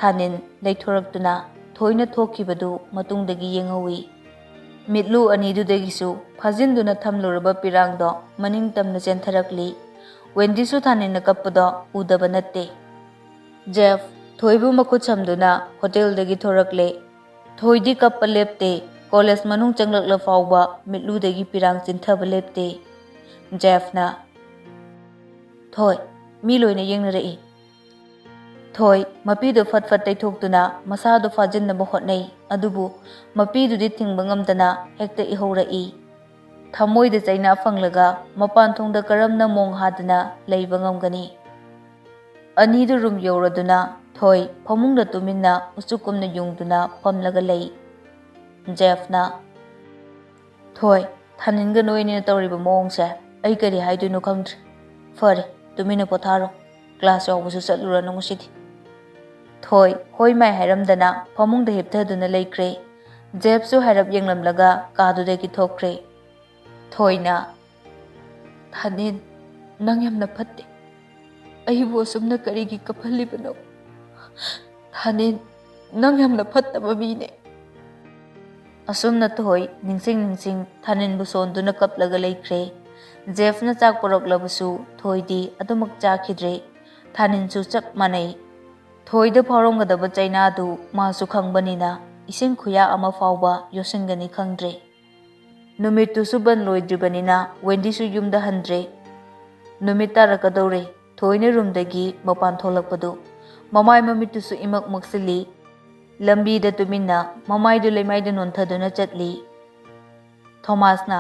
ꯊꯥꯅꯤꯜ ꯂꯩꯊꯣꯔꯛꯇꯨꯅ ꯊꯣꯏꯅ ꯊꯣꯛꯈꯤꯕꯗꯨ ꯃꯇꯨꯡꯗꯒꯤ ꯌꯦꯡꯍꯧꯏ꯫ ꯃꯤꯠꯂꯨ ꯑꯅꯤꯗꯨꯗꯒꯤꯁꯨ ꯐꯥꯖꯤꯟꯗꯨꯅ ꯊꯝꯂꯨꯔꯕ ꯄꯤꯔꯥꯡꯗꯣ ꯃꯅꯤꯡ ꯇꯝꯅ ꯆꯦꯟꯊꯔꯛꯂꯤ꯫ ꯋꯦꯟꯗꯤꯁꯨ ꯊꯥꯅꯤꯜꯅ ꯀꯞꯄꯗꯣ ꯎꯗꯕ ꯅꯠꯇꯦ꯫ ꯖꯦꯐ ꯊꯣꯏꯕꯨ ꯃꯈꯨꯠ ꯁꯝꯗꯨꯅ ꯍꯣꯇꯦꯜꯗꯒꯤ ꯊꯣꯔꯛꯂꯦ꯫ ꯊꯣꯏꯗꯤ ꯀꯞꯄ ꯂꯦꯞꯇꯦ꯫ ꯀꯣꯂꯦꯖ ꯃꯅꯨꯡ ꯆꯪꯂꯛꯂ ꯐꯥꯎꯕ ꯃꯤꯠꯂꯨꯗꯒꯤ ꯄꯤꯔꯥꯡ ꯆꯤꯟꯊꯕ ꯂꯦꯞꯇꯦ꯫ ꯖꯦꯐꯅ, "ꯊꯣꯏ, ꯃꯤ ꯂꯣꯏꯅ ꯌꯦꯡꯅꯔꯛꯏ꯫" ꯊꯣꯏ ꯃꯄꯤꯗꯨ ꯐꯠ ꯐꯠ ꯇꯩꯊꯣꯛꯇꯨꯅ ꯃꯁꯥꯗꯨ ꯐꯥꯖꯤꯟꯅꯕ ꯍꯣꯠꯅꯩ, ꯑꯗꯨꯕꯨ ꯃꯄꯤꯗꯨꯗꯤ ꯊꯤꯡꯕ ꯉꯝꯗꯅ ꯍꯦꯛꯇ ꯏꯍꯧꯔꯛꯏ꯫ ꯊꯃꯣꯏꯗ ꯆꯩꯅꯥ ꯐꯪꯂꯒ ꯃꯄꯥꯟ ꯊꯣꯡꯗ ꯀꯔꯝꯅ ꯃꯣꯡ ꯍꯥꯗꯅ ꯂꯩꯕ ꯉꯝꯒꯅꯤ? ꯑꯅꯤꯗꯨ ꯔꯨꯝ ꯌꯧꯔꯗꯨꯅ ꯊꯣꯏ ꯐꯃꯨꯡꯗ ꯇꯨꯃꯤꯟꯅ ꯎꯆꯨꯛꯀꯨꯝꯅ ꯌꯨꯡꯗꯨꯅ ꯐꯝꯂꯒ ꯂꯩ꯫ ꯖꯦꯐꯅ, "ꯊꯣꯏ, ꯊꯥꯅꯤꯜꯒ ꯅꯣꯏꯅꯤꯅ ꯇꯧꯔꯤꯕ ꯃꯑꯣꯡꯁꯦ ꯑꯩ ꯀꯔꯤ ꯍꯥꯏꯗꯣꯏꯅꯣ ꯈꯪꯗ꯭ꯔꯦ꯫ ꯐꯔꯦ, ꯇꯨꯃꯤꯟꯅ ꯄꯣꯊꯥꯔꯣ꯫ ꯀ꯭ꯂꯥꯁ ꯌꯥꯎꯕꯁꯨ ꯆꯠꯂꯨꯔꯅꯨ ꯉꯁꯤꯗꯤ꯫" ꯊꯣꯏ ꯍꯣꯏ ꯃꯥꯏ ꯍꯥꯏꯔꯝꯗꯅ ꯐꯃꯨꯡꯗ ꯍꯤꯞꯊꯗꯨꯅ ꯂꯩꯈ꯭ꯔꯦ꯫ ꯖꯦꯐꯁꯨ ꯍꯥꯏꯔꯞ ꯌꯦꯡꯂꯝꯂꯒ ꯀꯥꯗꯨꯗꯒꯤ ꯊꯣꯛꯈ꯭ꯔꯦ꯫ ꯊꯣꯏꯅ, "ꯊꯥꯅꯤꯜ, ꯅꯪ ꯌꯥꯝꯅ ꯐꯠꯇꯦ꯫ ꯑꯩꯕꯨ ꯑꯁꯨꯝꯅ ꯀꯔꯤꯒꯤ ꯀꯞꯍꯜꯂꯤꯕꯅꯣ? ꯊꯥꯅꯤꯜ, ꯅꯪ ꯌꯥꯝꯅ ꯐꯠꯇꯕ ꯃꯤꯅꯦ꯫" ꯑꯁꯨꯝꯅ ꯊꯣꯏ ꯅꯤꯡꯁꯤꯡ ꯅꯤꯡꯁꯤꯡ ꯊꯥꯅꯤꯟꯕꯨ ꯁꯣꯟꯗꯨꯅ ꯀꯞꯂꯒ ꯂꯩꯈ꯭ꯔꯦ꯫ ꯖꯦꯐꯅ ꯆꯥꯛ ꯄꯨꯔꯛꯂꯕꯁꯨ ꯊꯣꯏꯗꯤ ꯑꯗꯨꯃꯛ ꯆꯥꯈꯤꯗ꯭ꯔꯦ꯫ ꯊꯥꯅꯤꯟꯁꯨ ꯆꯞ ꯃꯥꯟꯅꯩ꯫ ꯊꯣꯏꯗ ꯐꯥꯎꯔꯝꯒꯗꯕ ꯆꯩꯅꯥꯗꯨ ꯃꯥꯁꯨ ꯈꯪꯕꯅꯤꯅ ꯏꯁꯤꯡ ꯈꯨꯌꯥ ꯑꯃ ꯐꯥꯎꯕ ꯌꯣꯠꯁꯤꯟꯒꯅꯤ ꯈꯪꯗ꯭ꯔꯦ꯫ ꯅꯨꯃꯤꯠꯇꯨꯁꯨ ꯕꯟ ꯂꯣꯏꯗ꯭ꯔꯤꯕꯅꯤꯅ ꯋꯦꯟꯗꯤꯁꯨ ꯌꯨꯝꯗ ꯍꯟꯗ꯭ꯔꯦ꯫ ꯅꯨꯃꯤꯠ ꯇꯥꯔꯛꯀꯗꯧꯔꯦ꯫ ꯊꯣꯏꯅ ꯔꯨꯝꯗꯒꯤ ꯃꯄꯥꯟ ꯊꯣꯛꯂꯛꯄꯗꯨ ꯃꯃꯥꯏ ꯃꯃꯤꯠꯇꯨꯁꯨ ꯏꯃꯛ ꯃꯛꯁꯤꯜꯂꯤ꯫ ꯂꯝꯕꯤꯗ ꯇꯨꯃꯤꯟꯅ ꯃꯃꯥꯏꯗꯨ ꯂꯩꯃꯥꯏꯗ ꯅꯣꯟꯊꯗꯨꯅ ꯆꯠꯂꯤ꯫ ꯊꯣꯃꯥꯁꯅ,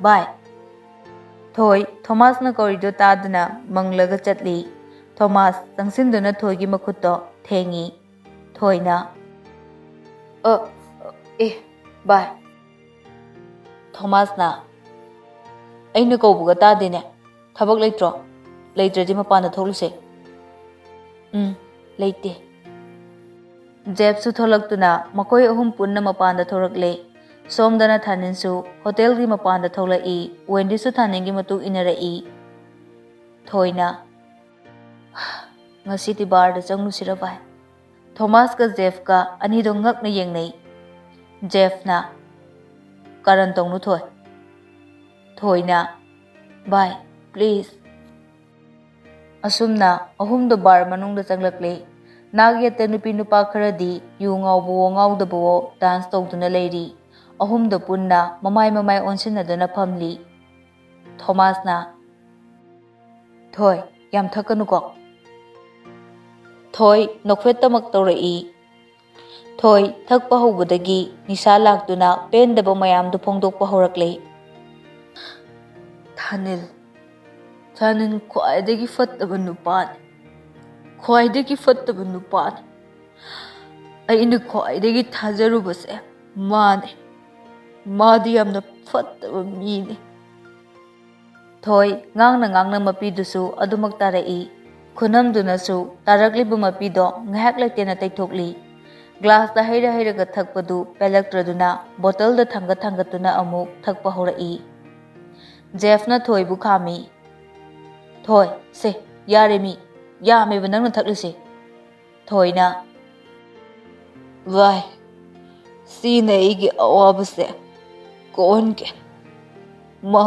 "ꯚꯥꯏ!" ꯊꯣꯏ ꯊꯣꯃꯥꯁꯅ ꯀꯧꯔꯤꯗꯨ ꯇꯥꯗꯨꯅ ꯃꯪꯂꯒ ꯆꯠꯂꯤ꯫ ꯊꯣꯃꯥꯁ ꯆꯪꯁꯤꯟꯗꯨꯅ ꯊꯣꯏꯒꯤ ꯃꯈꯨꯠꯇꯣ ꯊꯦꯡꯉꯤ꯫ ꯊꯣꯏꯅ, "ꯑ, ꯑꯦ, ꯚꯥꯏ!" ꯊꯣꯃꯥꯁꯅ, "ꯑꯩꯅ ꯀꯧꯕꯒ ꯇꯥꯗꯦꯅꯦ꯫ ꯊꯕꯛ ꯂꯩꯇ꯭ꯔꯣ? ꯂꯩꯇ꯭ꯔꯗꯤ ꯃꯄꯥꯟꯗ ꯊꯣꯛꯂꯨꯁꯦ꯫" "ꯎꯝ, ꯂꯩꯇꯦ꯫" ꯖꯦꯞꯁꯨ ꯊꯣꯛꯂꯛꯇꯨꯅ ꯃꯈꯣꯏ ꯑꯍꯨꯝ ꯄꯨꯟꯅ ꯃꯄꯥꯟꯗ ꯊꯣꯔꯛꯂꯦ꯫ ꯁꯣꯝꯗꯅ ꯊꯥꯅꯤꯟꯁꯨ ꯍꯣꯇꯦꯜꯒꯤ ꯃꯄꯥꯟꯗ ꯊꯣꯛꯂꯛꯏ꯫ ꯋꯦꯟꯗꯤꯁꯨ ꯊꯥꯅꯤꯟꯒꯤ ꯃꯇꯨꯡ ꯏꯟꯅꯔꯛꯏ꯫ ꯊꯣꯏꯅ, "ꯉꯁꯤꯗꯤ ꯕꯥꯔꯗ ꯆꯪꯂꯨꯁꯤꯔ ꯚꯥꯏ?" ꯊꯣꯃꯥꯁꯀ ꯖꯦꯐꯀ ꯑꯅꯤꯗꯣ ꯉꯛꯅ ꯌꯦꯡꯅꯩ꯫ ꯖꯦꯐꯅ, "ꯀꯔꯟ ꯇꯧꯅꯨ ꯊꯣꯏ꯫" ꯊꯣꯏꯅ, "ꯚꯥꯏ, ꯄ꯭ꯂꯤꯖ꯫" ꯑꯁꯨꯝꯅ ꯑꯍꯨꯝꯗꯣ ꯕꯥꯔ ꯃꯅꯨꯡꯗ ꯆꯪꯂꯛꯂꯦ꯫ ꯅꯥꯛ ꯌꯦꯠꯇ ꯅꯨꯄꯤ ꯅꯨꯄꯥ ꯈꯔꯗꯤ ꯌꯨ ꯉꯥꯎꯕꯋꯣ ꯉꯥꯎꯗꯕꯋꯣ ꯗꯥꯟꯁ ꯇꯧꯗꯨꯅ ꯂꯩꯔꯤ꯫ ꯑꯍꯨꯝꯗꯣ ꯄꯨꯟꯅ ꯃꯃꯥꯏ ꯃꯃꯥꯏ ꯑꯣꯟꯁꯤꯟꯅꯗꯨꯅ ꯐꯝꯂꯤ꯫ ꯊꯣꯃꯥꯁꯅ, "ꯊꯣꯏ, ꯌꯥꯝ ꯊꯛꯀꯅꯨꯀꯣ꯫" ꯊꯣꯏ ꯅꯣꯛꯐꯦꯠꯇꯃꯛ ꯇꯧꯔꯛꯏ꯫ ꯊꯣꯏ ꯊꯛꯄ ꯍꯧꯕꯗꯒꯤ ꯅꯤꯁꯥ ꯂꯥꯛꯇꯨꯅ ꯄꯦꯟꯗꯕ ꯃꯌꯥꯝꯗꯨ ꯐꯣꯡꯗꯣꯛꯄ ꯍꯧꯔꯛꯂꯦ꯫ "ꯊꯥꯅꯤꯜ, ꯊꯥꯅꯤꯜ ꯈ꯭ꯋꯥꯏꯗꯒꯤ ꯐꯠꯇꯕ ꯅꯨꯄꯥꯅꯤ꯫ ꯈ꯭ꯋꯥꯏꯗꯒꯤ ꯐꯠꯇꯕ ꯅꯨꯄꯥꯅꯤ꯫ ꯑꯩꯅ ꯈ꯭ꯋꯥꯏꯗꯒꯤ ꯊꯥꯖꯔꯨꯕꯁꯦ ꯃꯥꯅꯤ꯫ ꯃꯥꯗꯤ ꯌꯥꯝꯅ ꯐꯠꯇꯕ ꯃꯤꯅꯤ꯫" ꯊꯣꯏ ꯉꯥꯡꯅ ꯉꯥꯡꯅ ꯃꯄꯤꯗꯨꯁꯨ ꯑꯗꯨꯃꯛ ꯇꯥꯔꯛꯏ꯫ ꯈꯨꯅꯝꯗꯨꯅꯁꯨ ꯇꯥꯔꯛꯂꯤꯕ ꯃꯄꯤꯗꯣ ꯉꯥꯏꯍꯥꯛ ꯂꯩꯇꯦꯅ ꯇꯩꯊꯣꯛꯂꯤ꯫ ꯒ꯭ꯂꯥꯁꯇ ꯍꯩꯔ ꯍꯩꯔꯒ ꯊꯛꯄꯗꯨ ꯄꯦꯜꯂꯛꯇ꯭ꯔꯗꯨꯅ ꯕꯣꯇꯜꯗ ꯊꯥꯡꯒꯠ ꯊꯥꯡꯒꯠꯇꯨꯅ ꯑꯃꯨꯛ ꯊꯛꯄ ꯍꯧꯔꯛꯏ꯫ ꯖꯦꯐꯅ ꯊꯣꯏꯕꯨ ꯈꯥꯝꯃꯤ꯫ "ꯊꯣꯏ, ꯁꯦ, ꯌꯥꯔꯦ ꯃꯤ, ꯌꯥꯝꯃꯦꯕ ꯅꯪꯅ ꯊꯛꯂꯤꯁꯦ꯫" ꯊꯣꯏꯅ, "ꯚꯥꯏ, ꯁꯤꯅ ꯑꯩꯒꯤ ꯑꯋꯥꯕꯁꯦ ꯀꯣꯟꯒꯦ꯫ ꯃꯥ,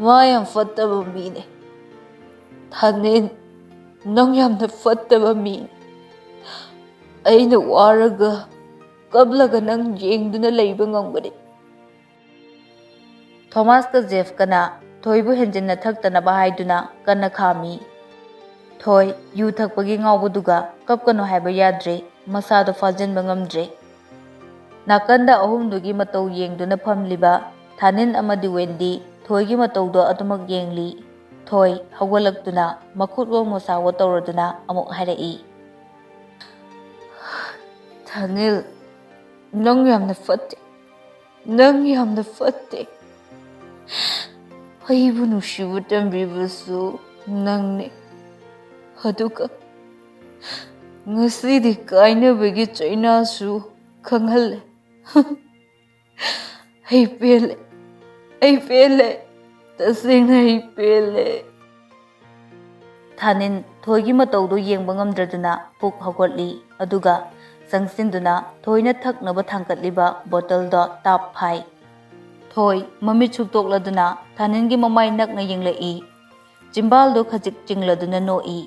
ꯃꯥ ꯌꯥꯝ ꯐꯠꯇꯕ ꯃꯤꯅꯦ꯫ ꯊꯥꯅꯤꯜ, ꯅꯪ ꯌꯥꯝꯅ ꯐꯠꯇꯕ ꯃꯤꯅꯦ꯫ ꯑꯩꯅ ꯋꯥꯔꯒ, ꯀꯞꯂꯒ ꯅꯪ ꯌꯦꯡꯗꯨꯅ ꯂꯩꯕ ꯉꯝꯒꯅꯤ꯫ ꯊꯣꯃꯥꯁꯀ ꯖꯦꯐꯀꯅ ꯊꯣꯏꯕꯨ ꯍꯦꯟꯖꯤꯟꯅ ꯊꯛꯇꯅꯕ ꯍꯥꯏꯗꯨꯅ ꯀꯟꯅ ꯈꯥꯝꯃꯤ꯫ ꯊꯣꯏ, ꯌꯨ ꯊꯛꯄꯒꯤ ꯉꯥꯎꯕꯗꯨꯒ ꯀꯞꯀꯅꯨ ꯍꯥꯏꯕ ꯌꯥꯗ꯭ꯔꯦ, ꯃꯁꯥꯗꯣ ꯐꯥꯖꯤꯟꯕ ꯉꯝꯗ꯭ꯔꯦ꯫ ꯅꯥꯀꯟꯗ ꯑꯍꯨꯝꯗꯨꯒꯤ ꯃꯇꯧ ꯌꯦꯡꯗꯨꯅ ꯐꯝꯂꯤꯕ ꯊꯥꯅꯤꯜ ꯑꯃꯗꯤ ꯋꯦꯟꯗꯤ ꯊꯣꯏꯒꯤ ꯃꯇꯧꯗꯣ ꯑꯗꯨꯃꯛ ꯌꯦꯡꯂꯤ꯫ ꯊꯣꯏ, ꯍꯧꯒꯠꯂꯛꯇꯨꯅ ꯃꯈꯨꯠꯋꯣ ꯃꯣꯁꯥꯋꯣ ꯇꯧꯔꯗꯨꯅ ꯑꯃꯨꯛ ꯍꯥꯏꯔꯛꯏ꯫ ꯊꯥꯅꯤꯜ, ꯅꯪ ꯌꯥꯝꯅ ꯐꯠꯇꯦ꯫ ꯅꯪ ꯌꯥꯝꯅ ꯐꯠꯇꯦ꯫ ꯑꯩꯕꯨ ꯅꯨꯡꯁꯤꯕ ꯇꯝꯕꯤꯕꯁꯨ ꯅꯪꯅꯦ꯫ ꯑꯗꯨꯒ ꯉꯁꯤꯗꯤ ꯀꯥꯏꯅꯕꯒꯤ ꯆꯩꯅꯥꯁꯨ ꯈꯪꯍꯜꯂꯦ꯫ ꯑꯩ ꯄꯦꯜꯂꯦ꯫ ꯑꯩ ꯄꯦꯜꯂꯦ꯫ ꯇꯁꯦꯡꯅ ꯑꯩ ꯄꯦꯜꯂꯦ꯫ ꯊꯥꯅꯤꯜ ꯊꯣꯏꯒꯤ ꯃꯇꯧꯗꯨ ꯌꯦꯡꯕ ꯉꯝꯗ꯭ꯔꯗꯨꯅ ꯄꯨꯛ ꯍꯧꯒꯠꯂꯤ꯫ ꯑꯗꯨꯒ ꯆꯪꯁꯤꯟꯗꯨꯅ ꯊꯣꯏꯅ ꯊꯛꯅꯕ ꯊꯥꯡꯒꯠꯂꯤꯕ ꯕꯣꯇꯜꯗꯣ ꯇꯥꯞ ꯐꯥꯏ꯫ ꯊꯣꯏ ꯃꯃꯤꯠ ꯁꯨꯛꯇꯣꯛꯂꯗꯨꯅ ꯊꯥꯅꯤꯜꯒꯤ ꯃꯃꯥꯏ ꯅꯛꯅ ꯌꯦꯡꯂꯛꯏ꯫ ꯆꯤꯝꯕꯥꯜꯗꯣ ꯈꯖꯤꯛ ꯆꯤꯡꯂꯗꯨꯅ ꯅꯣꯛꯏ꯫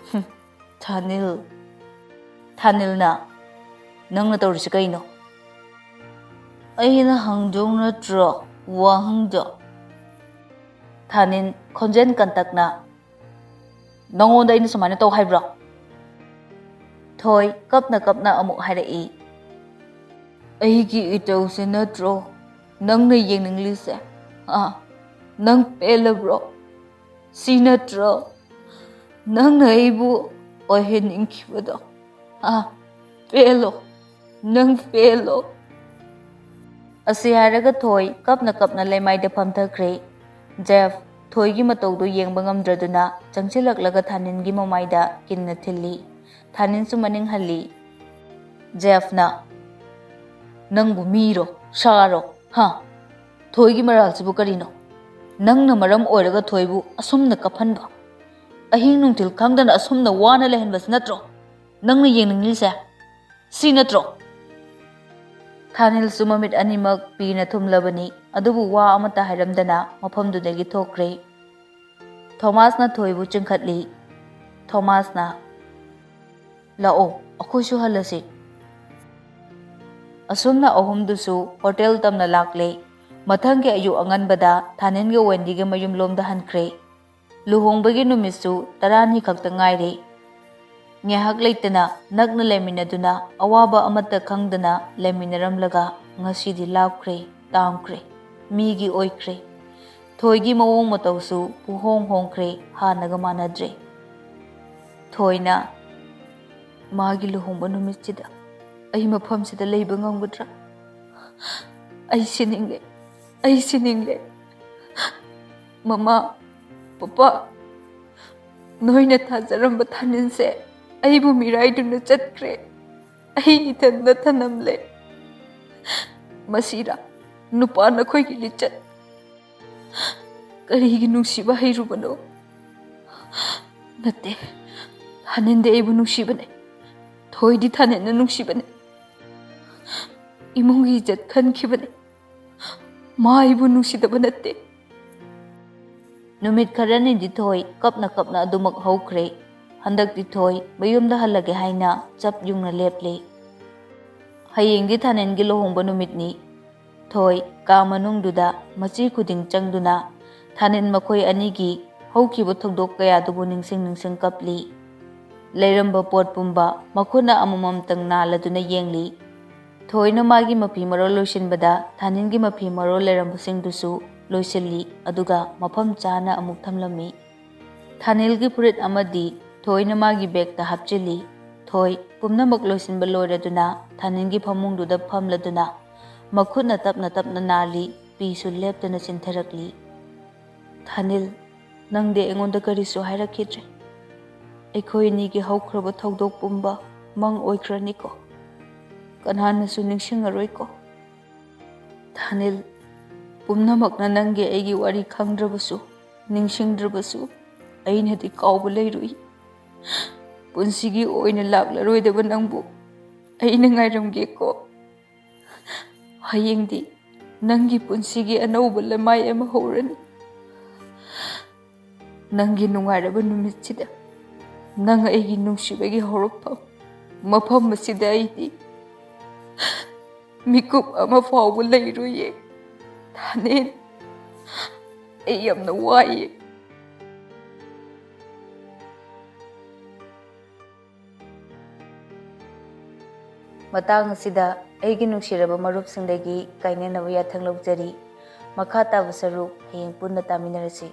"ꯍꯨꯝ, ꯊꯥꯅꯤꯜ꯫ ꯊꯥꯅꯤꯜꯅ, ꯅꯪꯅ ꯇꯧꯔꯤꯁꯤ ꯀꯩꯅꯣ?" "ꯑꯩꯅ ꯍꯪꯗꯧ ꯅꯠꯇ꯭ꯔꯣ ꯋꯥꯍꯪꯗꯣ?" ꯊꯥꯅꯤꯜ ꯈꯣꯟꯖꯦꯜ ꯀꯟꯇꯛꯅ, "ꯅꯉꯣꯟꯗ ꯑꯩꯅ ꯁꯨꯃꯥꯏꯅ ꯇꯧ ꯍꯥꯏꯕ꯭ꯔꯣ?" ꯊꯣꯏ ꯀꯞꯅ ꯀꯞꯅ ꯑꯃꯨꯛ ꯍꯥꯏꯔꯛꯏ꯫ "ꯑꯩꯒꯤ ꯏꯇꯧꯁꯦ ꯅꯠꯇ꯭ꯔꯣ ꯅꯪꯅ ꯌꯦꯡꯅꯤꯡꯂꯤꯁꯦ? ꯑꯥ, ꯅꯪ ꯄꯦꯜꯂꯕ꯭ꯔꯣ? ꯁꯤ ꯅꯠꯇ꯭ꯔꯣ ꯅꯪꯅ ꯑꯩꯕꯨ ꯑꯣꯏꯍꯟꯅꯤꯡꯈꯤꯕꯗꯣ? ꯑꯥ, ꯄꯦꯜꯂꯣ, ꯅꯪ ꯄꯦꯜꯂꯣ꯫" ꯑꯁꯤ ꯍꯥꯏꯔꯒ ꯊꯣꯏ ꯀꯞꯅ ꯀꯞꯅ ꯂꯩꯃꯥꯏꯗ ꯐꯝꯊꯈ꯭ꯔꯦ꯫ ꯖꯦꯐ ꯊꯣꯏꯒꯤ ꯃꯇꯧꯗꯨ ꯌꯦꯡꯕ ꯉꯝꯗ꯭ꯔꯗꯨꯅ ꯆꯪꯁꯤꯜꯂꯛꯂꯒ ꯊꯥꯅꯤꯜꯒꯤ ꯃꯃꯥꯏꯗ ꯀꯤꯟꯅ ꯊꯤꯜꯂꯤ꯫ ꯊꯥꯅꯤꯜꯁꯨ ꯃꯅꯤꯡ ꯍꯜꯂꯤ꯫ ꯖꯦꯐꯅ, "ꯅꯪꯕꯨ ꯃꯤꯔꯣ, ꯁꯥꯔꯣ, ꯍꯥ? ꯊꯣꯏꯒꯤ ꯃꯔꯥꯜꯁꯤꯕꯨ ꯀꯔꯤꯅꯣ? ꯅꯪꯅ ꯃꯔꯝ ꯑꯣꯏꯔꯒ ꯊꯣꯏꯕꯨ ꯑꯁꯨꯝꯅ ꯀꯞꯍꯟꯕ, ꯑꯍꯤꯡ ꯅꯨꯡꯊꯤꯜ ꯈꯪꯗꯅ ꯑꯁꯨꯝꯅ ꯋꯥꯅ ꯂꯩꯍꯟꯕꯁꯤ ꯅꯠꯇ꯭ꯔꯣ ꯅꯪꯅ ꯌꯦꯡꯅꯤꯡꯂꯤꯁꯦ? ꯁꯤ ꯅꯠꯇ꯭ꯔꯣ?" ꯊꯥꯅꯤꯜꯁꯨ ꯃꯃꯤꯠ ꯑꯅꯤꯃꯛ ꯄꯤꯅ ꯊꯨꯝꯂꯕꯅꯤ, ꯑꯗꯨꯕꯨ ꯋꯥ ꯑꯃꯠꯇ ꯍꯥꯏꯔꯝꯗꯅ ꯃꯐꯝꯗꯨꯗꯒꯤ ꯊꯣꯛꯈ꯭ꯔꯦ꯫ ꯊꯣꯃꯥꯁꯅ ꯊꯣꯏꯕꯨ ꯆꯤꯡꯈꯠꯂꯤ꯫ ꯊꯣꯃꯥꯁꯅ, "ꯂꯥꯛꯑꯣ, ꯑꯩꯈꯣꯏꯁꯨ ꯍꯜꯂꯁꯤ꯫" ꯑꯁꯨꯝꯅ ꯑꯍꯨꯝꯗꯨꯁꯨ ꯍꯣꯇꯦꯜ ꯇꯝꯅ ꯂꯥꯛꯂꯦ꯫ ꯃꯊꯪꯒꯤ ꯑꯌꯨꯛ ꯑꯉꯟꯕꯗ ꯊꯥꯅꯤꯜꯒ ꯋꯦꯟꯗꯤꯒ ꯃꯌꯨꯝꯂꯣꯝꯗ ꯍꯟꯈ꯭ꯔꯦ꯫ ꯂꯨꯍꯣꯡꯕꯒꯤ ꯅꯨꯃꯤꯠꯁꯨ ꯇꯔꯥꯅꯤ ꯈꯛꯇ ꯉꯥꯏꯔꯦ꯫ ꯉꯥꯏꯍꯥꯛ ꯂꯩꯇꯅ ꯅꯛꯅ ꯂꯩꯃꯤꯟꯅꯗꯨꯅ ꯑꯋꯥꯕ ꯑꯃꯠꯇ ꯈꯪꯗꯅ ꯂꯩꯃꯤꯟꯅꯔꯝꯂꯒ ꯉꯁꯤꯗꯤ ꯂꯥꯞꯈ꯭ꯔꯦ, ꯇꯥꯝꯈ꯭ꯔꯦ, ꯃꯤꯒꯤ ꯑꯣꯏꯈ꯭ꯔꯦ꯫ ꯊꯣꯏꯒꯤ ꯃꯑꯣꯡ ꯃꯇꯧꯁꯨ ꯄꯨꯍꯣꯡ ꯍꯣꯡꯈ꯭ꯔꯦ, ꯍꯥꯟꯅꯒ ꯃꯥꯟꯅꯗ꯭ꯔꯦ꯫ ꯊꯣꯏꯅ, "ꯃꯥꯒꯤ ꯂꯨꯍꯣꯡꯕ ꯅꯨꯃꯤꯠꯁꯤꯗ ꯑꯩ ꯃꯐꯝꯁꯤꯗ ꯂꯩꯕ ꯉꯝꯒꯗ꯭ꯔꯥ? ꯑꯩ ꯁꯤꯅꯤꯡꯂꯦ, ꯑꯩ ꯁꯤꯅꯤꯡꯂꯦ꯫ ꯃꯃꯥ, ꯄꯄꯥ, ꯅꯣꯏꯅ ꯊꯥꯖꯔꯝꯕ ꯊꯥꯅꯤꯜꯁꯦ ꯑꯩꯕꯨ ꯃꯤꯔꯥꯏꯗꯨꯅ ꯆꯠꯈ꯭ꯔꯦ꯫ ꯑꯩ ꯏꯊꯟꯗ ꯊꯅꯝꯂꯦ꯫ ꯃꯁꯤꯔꯥ ꯅꯨꯄꯥ ꯅꯈꯣꯏꯒꯤ ꯂꯤꯆꯠ? ꯀꯔꯤꯒꯤ ꯅꯨꯡꯁꯤꯕ ꯍꯩꯔꯨꯕꯅꯣ? ꯅꯠꯇꯦ, ꯊꯥꯅꯤꯜꯗꯤ ꯑꯩꯕꯨ ꯅꯨꯡꯁꯤꯕꯅꯦ꯫ ꯊꯣꯏꯗꯤ ꯊꯥꯅꯤꯜꯅ ꯅꯨꯡꯁꯤꯕꯅꯦ꯫ ꯏꯃꯨꯡꯒꯤ ꯏꯖꯠ ꯈꯟꯈꯤꯕꯅꯦ꯫ ꯃꯥ ꯑꯩꯕꯨ ꯅꯨꯡꯁꯤꯗꯕ ꯅꯠꯇꯦ꯫" ꯅꯨꯃꯤꯠ ꯈꯔꯅꯤꯗꯤ ꯊꯣꯏ ꯀꯞꯅ ꯀꯞꯅ ꯑꯗꯨꯃꯛ ꯍꯧꯈ꯭ꯔꯦ꯫ ꯍꯟꯗꯛꯇꯤ ꯊꯣꯏ ꯃꯌꯨꯝꯗ ꯍꯜꯂꯒꯦ ꯍꯥꯏꯅ ꯆꯞ ꯌꯨꯡꯅ ꯂꯦꯞꯂꯦ꯫ ꯍꯌꯦꯡꯗꯤ ꯊꯥꯅꯤꯜꯒꯤ ꯂꯨꯍꯣꯡꯕ ꯅꯨꯃꯤꯠꯅꯤ꯫ ꯊꯣꯏ ꯀꯥ ꯃꯅꯨꯡꯗꯨꯗ ꯃꯆꯤ ꯈꯨꯗꯤꯡ ꯆꯪꯗꯨꯅ ꯊꯥꯅꯤꯜ ꯃꯈꯣꯏ ꯑꯅꯤꯒꯤ ꯍꯧꯈꯤꯕ ꯊꯧꯗꯣꯛ ꯀꯌꯥꯗꯨꯕꯨ ꯅꯤꯡꯁꯤꯡ ꯅꯤꯡꯁꯤꯡ ꯀꯞꯂꯤ꯫ ꯂꯩꯔꯝꯕ ꯄꯣꯠ ꯄꯨꯝꯕ ꯃꯈꯨꯠꯅ ꯑꯃꯃꯝꯇꯪ ꯅꯥꯜꯂꯗꯨꯅ ꯌꯦꯡꯂꯤ꯫ ꯊꯣꯏꯅ ꯃꯥꯒꯤ ꯃꯐꯤ ꯃꯔꯣꯜ ꯂꯣꯏꯁꯤꯟꯕꯗ ꯊꯥꯅꯤꯜꯒꯤ ꯃꯐꯤ ꯃꯔꯣꯜ ꯂꯩꯔꯝꯕꯁꯤꯡꯗꯨꯁꯨ ꯂꯣꯏꯁꯤꯜꯂꯤ, ꯑꯗꯨꯒ ꯃꯐꯝ ꯆꯥꯅ ꯑꯃꯨꯛ ꯊꯝꯂꯝꯃꯤ꯫ ꯊꯥꯅꯤꯜꯒꯤ ꯐꯨꯔꯤꯠ ꯑꯃꯗꯤ ꯊꯣꯏꯅ ꯃꯥꯒꯤ ꯕꯦꯒꯇ ꯍꯥꯞꯆꯤꯜꯂꯤ꯫ ꯊꯣꯏ ꯄꯨꯝꯅꯃꯛ ꯂꯣꯏꯁꯤꯟꯕ ꯂꯣꯏꯔꯗꯨꯅ ꯊꯥꯅꯤꯜꯒꯤ ꯐꯃꯨꯡꯗꯨꯗ ꯐꯝꯂꯗꯨꯅ ꯃꯈꯨꯠꯅ ꯇꯞꯅ ꯇꯞꯅ ꯅꯥꯜꯂꯤ, ꯄꯤꯁꯨ ꯂꯦꯞꯇꯅ ꯆꯤꯟꯊꯔꯛꯂꯤ꯫ "ꯊꯥꯅꯤꯜ, ꯅꯪꯗꯤ ꯑꯩꯉꯣꯟꯗ ꯀꯔꯤꯁꯨ ꯍꯥꯏꯔꯛꯈꯤꯗ꯭ꯔꯦ꯫ ꯑꯩꯈꯣꯏ ꯑꯅꯤꯒꯤ ꯍꯧꯈ꯭ꯔꯕ ꯊꯧꯗꯣꯛ ꯄꯨꯝꯕ ꯃꯪ ꯑꯣꯏꯈ꯭ꯔꯅꯤꯀꯣ꯫ ꯀꯅꯥꯅꯁꯨ ꯅꯤꯡꯁꯤꯡꯉꯔꯣꯏꯀꯣ꯫ ꯊꯥꯅꯤꯜ, ꯄꯨꯝꯅꯃꯛꯅ ꯅꯪꯒꯤ ꯑꯩꯒꯤ ꯋꯥꯔꯤ ꯈꯪꯗ꯭ꯔꯕꯁꯨ, ꯅꯤꯡꯁꯤꯡꯗ꯭ꯔꯕꯁꯨ, ꯑꯩꯅꯗꯤ ꯀꯥꯎꯕ ꯂꯩꯔꯣꯏ꯫ ꯄꯨꯟꯁꯤꯒꯤ ꯑꯣꯏꯅ ꯂꯥꯛꯂꯔꯣꯏꯗꯕ ꯅꯪꯕꯨ ꯑꯩꯅ ꯉꯥꯏꯔꯝꯒꯦꯀꯣ꯫" ꯍꯌꯦꯡꯗꯤ ꯅꯪꯒꯤ ꯄꯨꯟꯁꯤꯒꯤ ꯑꯅꯧꯕ ꯂꯃꯥꯏ ꯑꯃ ꯍꯧꯔꯅꯤ꯫ ꯅꯪꯒꯤ ꯅꯨꯡꯉꯥꯏꯔꯕ ꯅꯨꯃꯤꯠꯁꯤꯗ, ꯅꯪ ꯑꯩꯒꯤ ꯅꯨꯡꯁꯤꯕꯒꯤ ꯍꯧꯔꯛꯐꯝ ꯃꯐꯝ ꯑꯁꯤꯗ ꯑꯩꯗꯤ ꯃꯤꯀꯨꯞ ꯑꯃ ꯐꯥꯎꯕ ꯂꯩꯔꯣꯏꯌꯦ꯫ ꯊꯥꯅꯦꯟ, ꯑꯩ ꯌꯥꯝꯅ ꯋꯥꯏꯌꯦ꯫ ꯃꯇꯥꯡ ꯑꯁꯤꯗ ꯑꯩꯒꯤ ꯅꯨꯡꯁꯤꯔꯕ ꯃꯔꯨꯞꯁꯤꯡꯗꯒꯤ ꯀꯥꯏꯅꯅꯕ ꯌꯥꯊꯪ ꯂꯧꯖꯔꯤ꯫ ꯃꯈꯥ ꯇꯥꯕ ꯁꯔꯨꯛ ꯍꯌꯦꯡ ꯄꯨꯟꯅ ꯇꯥꯃꯤꯟꯅꯔꯁꯤ꯫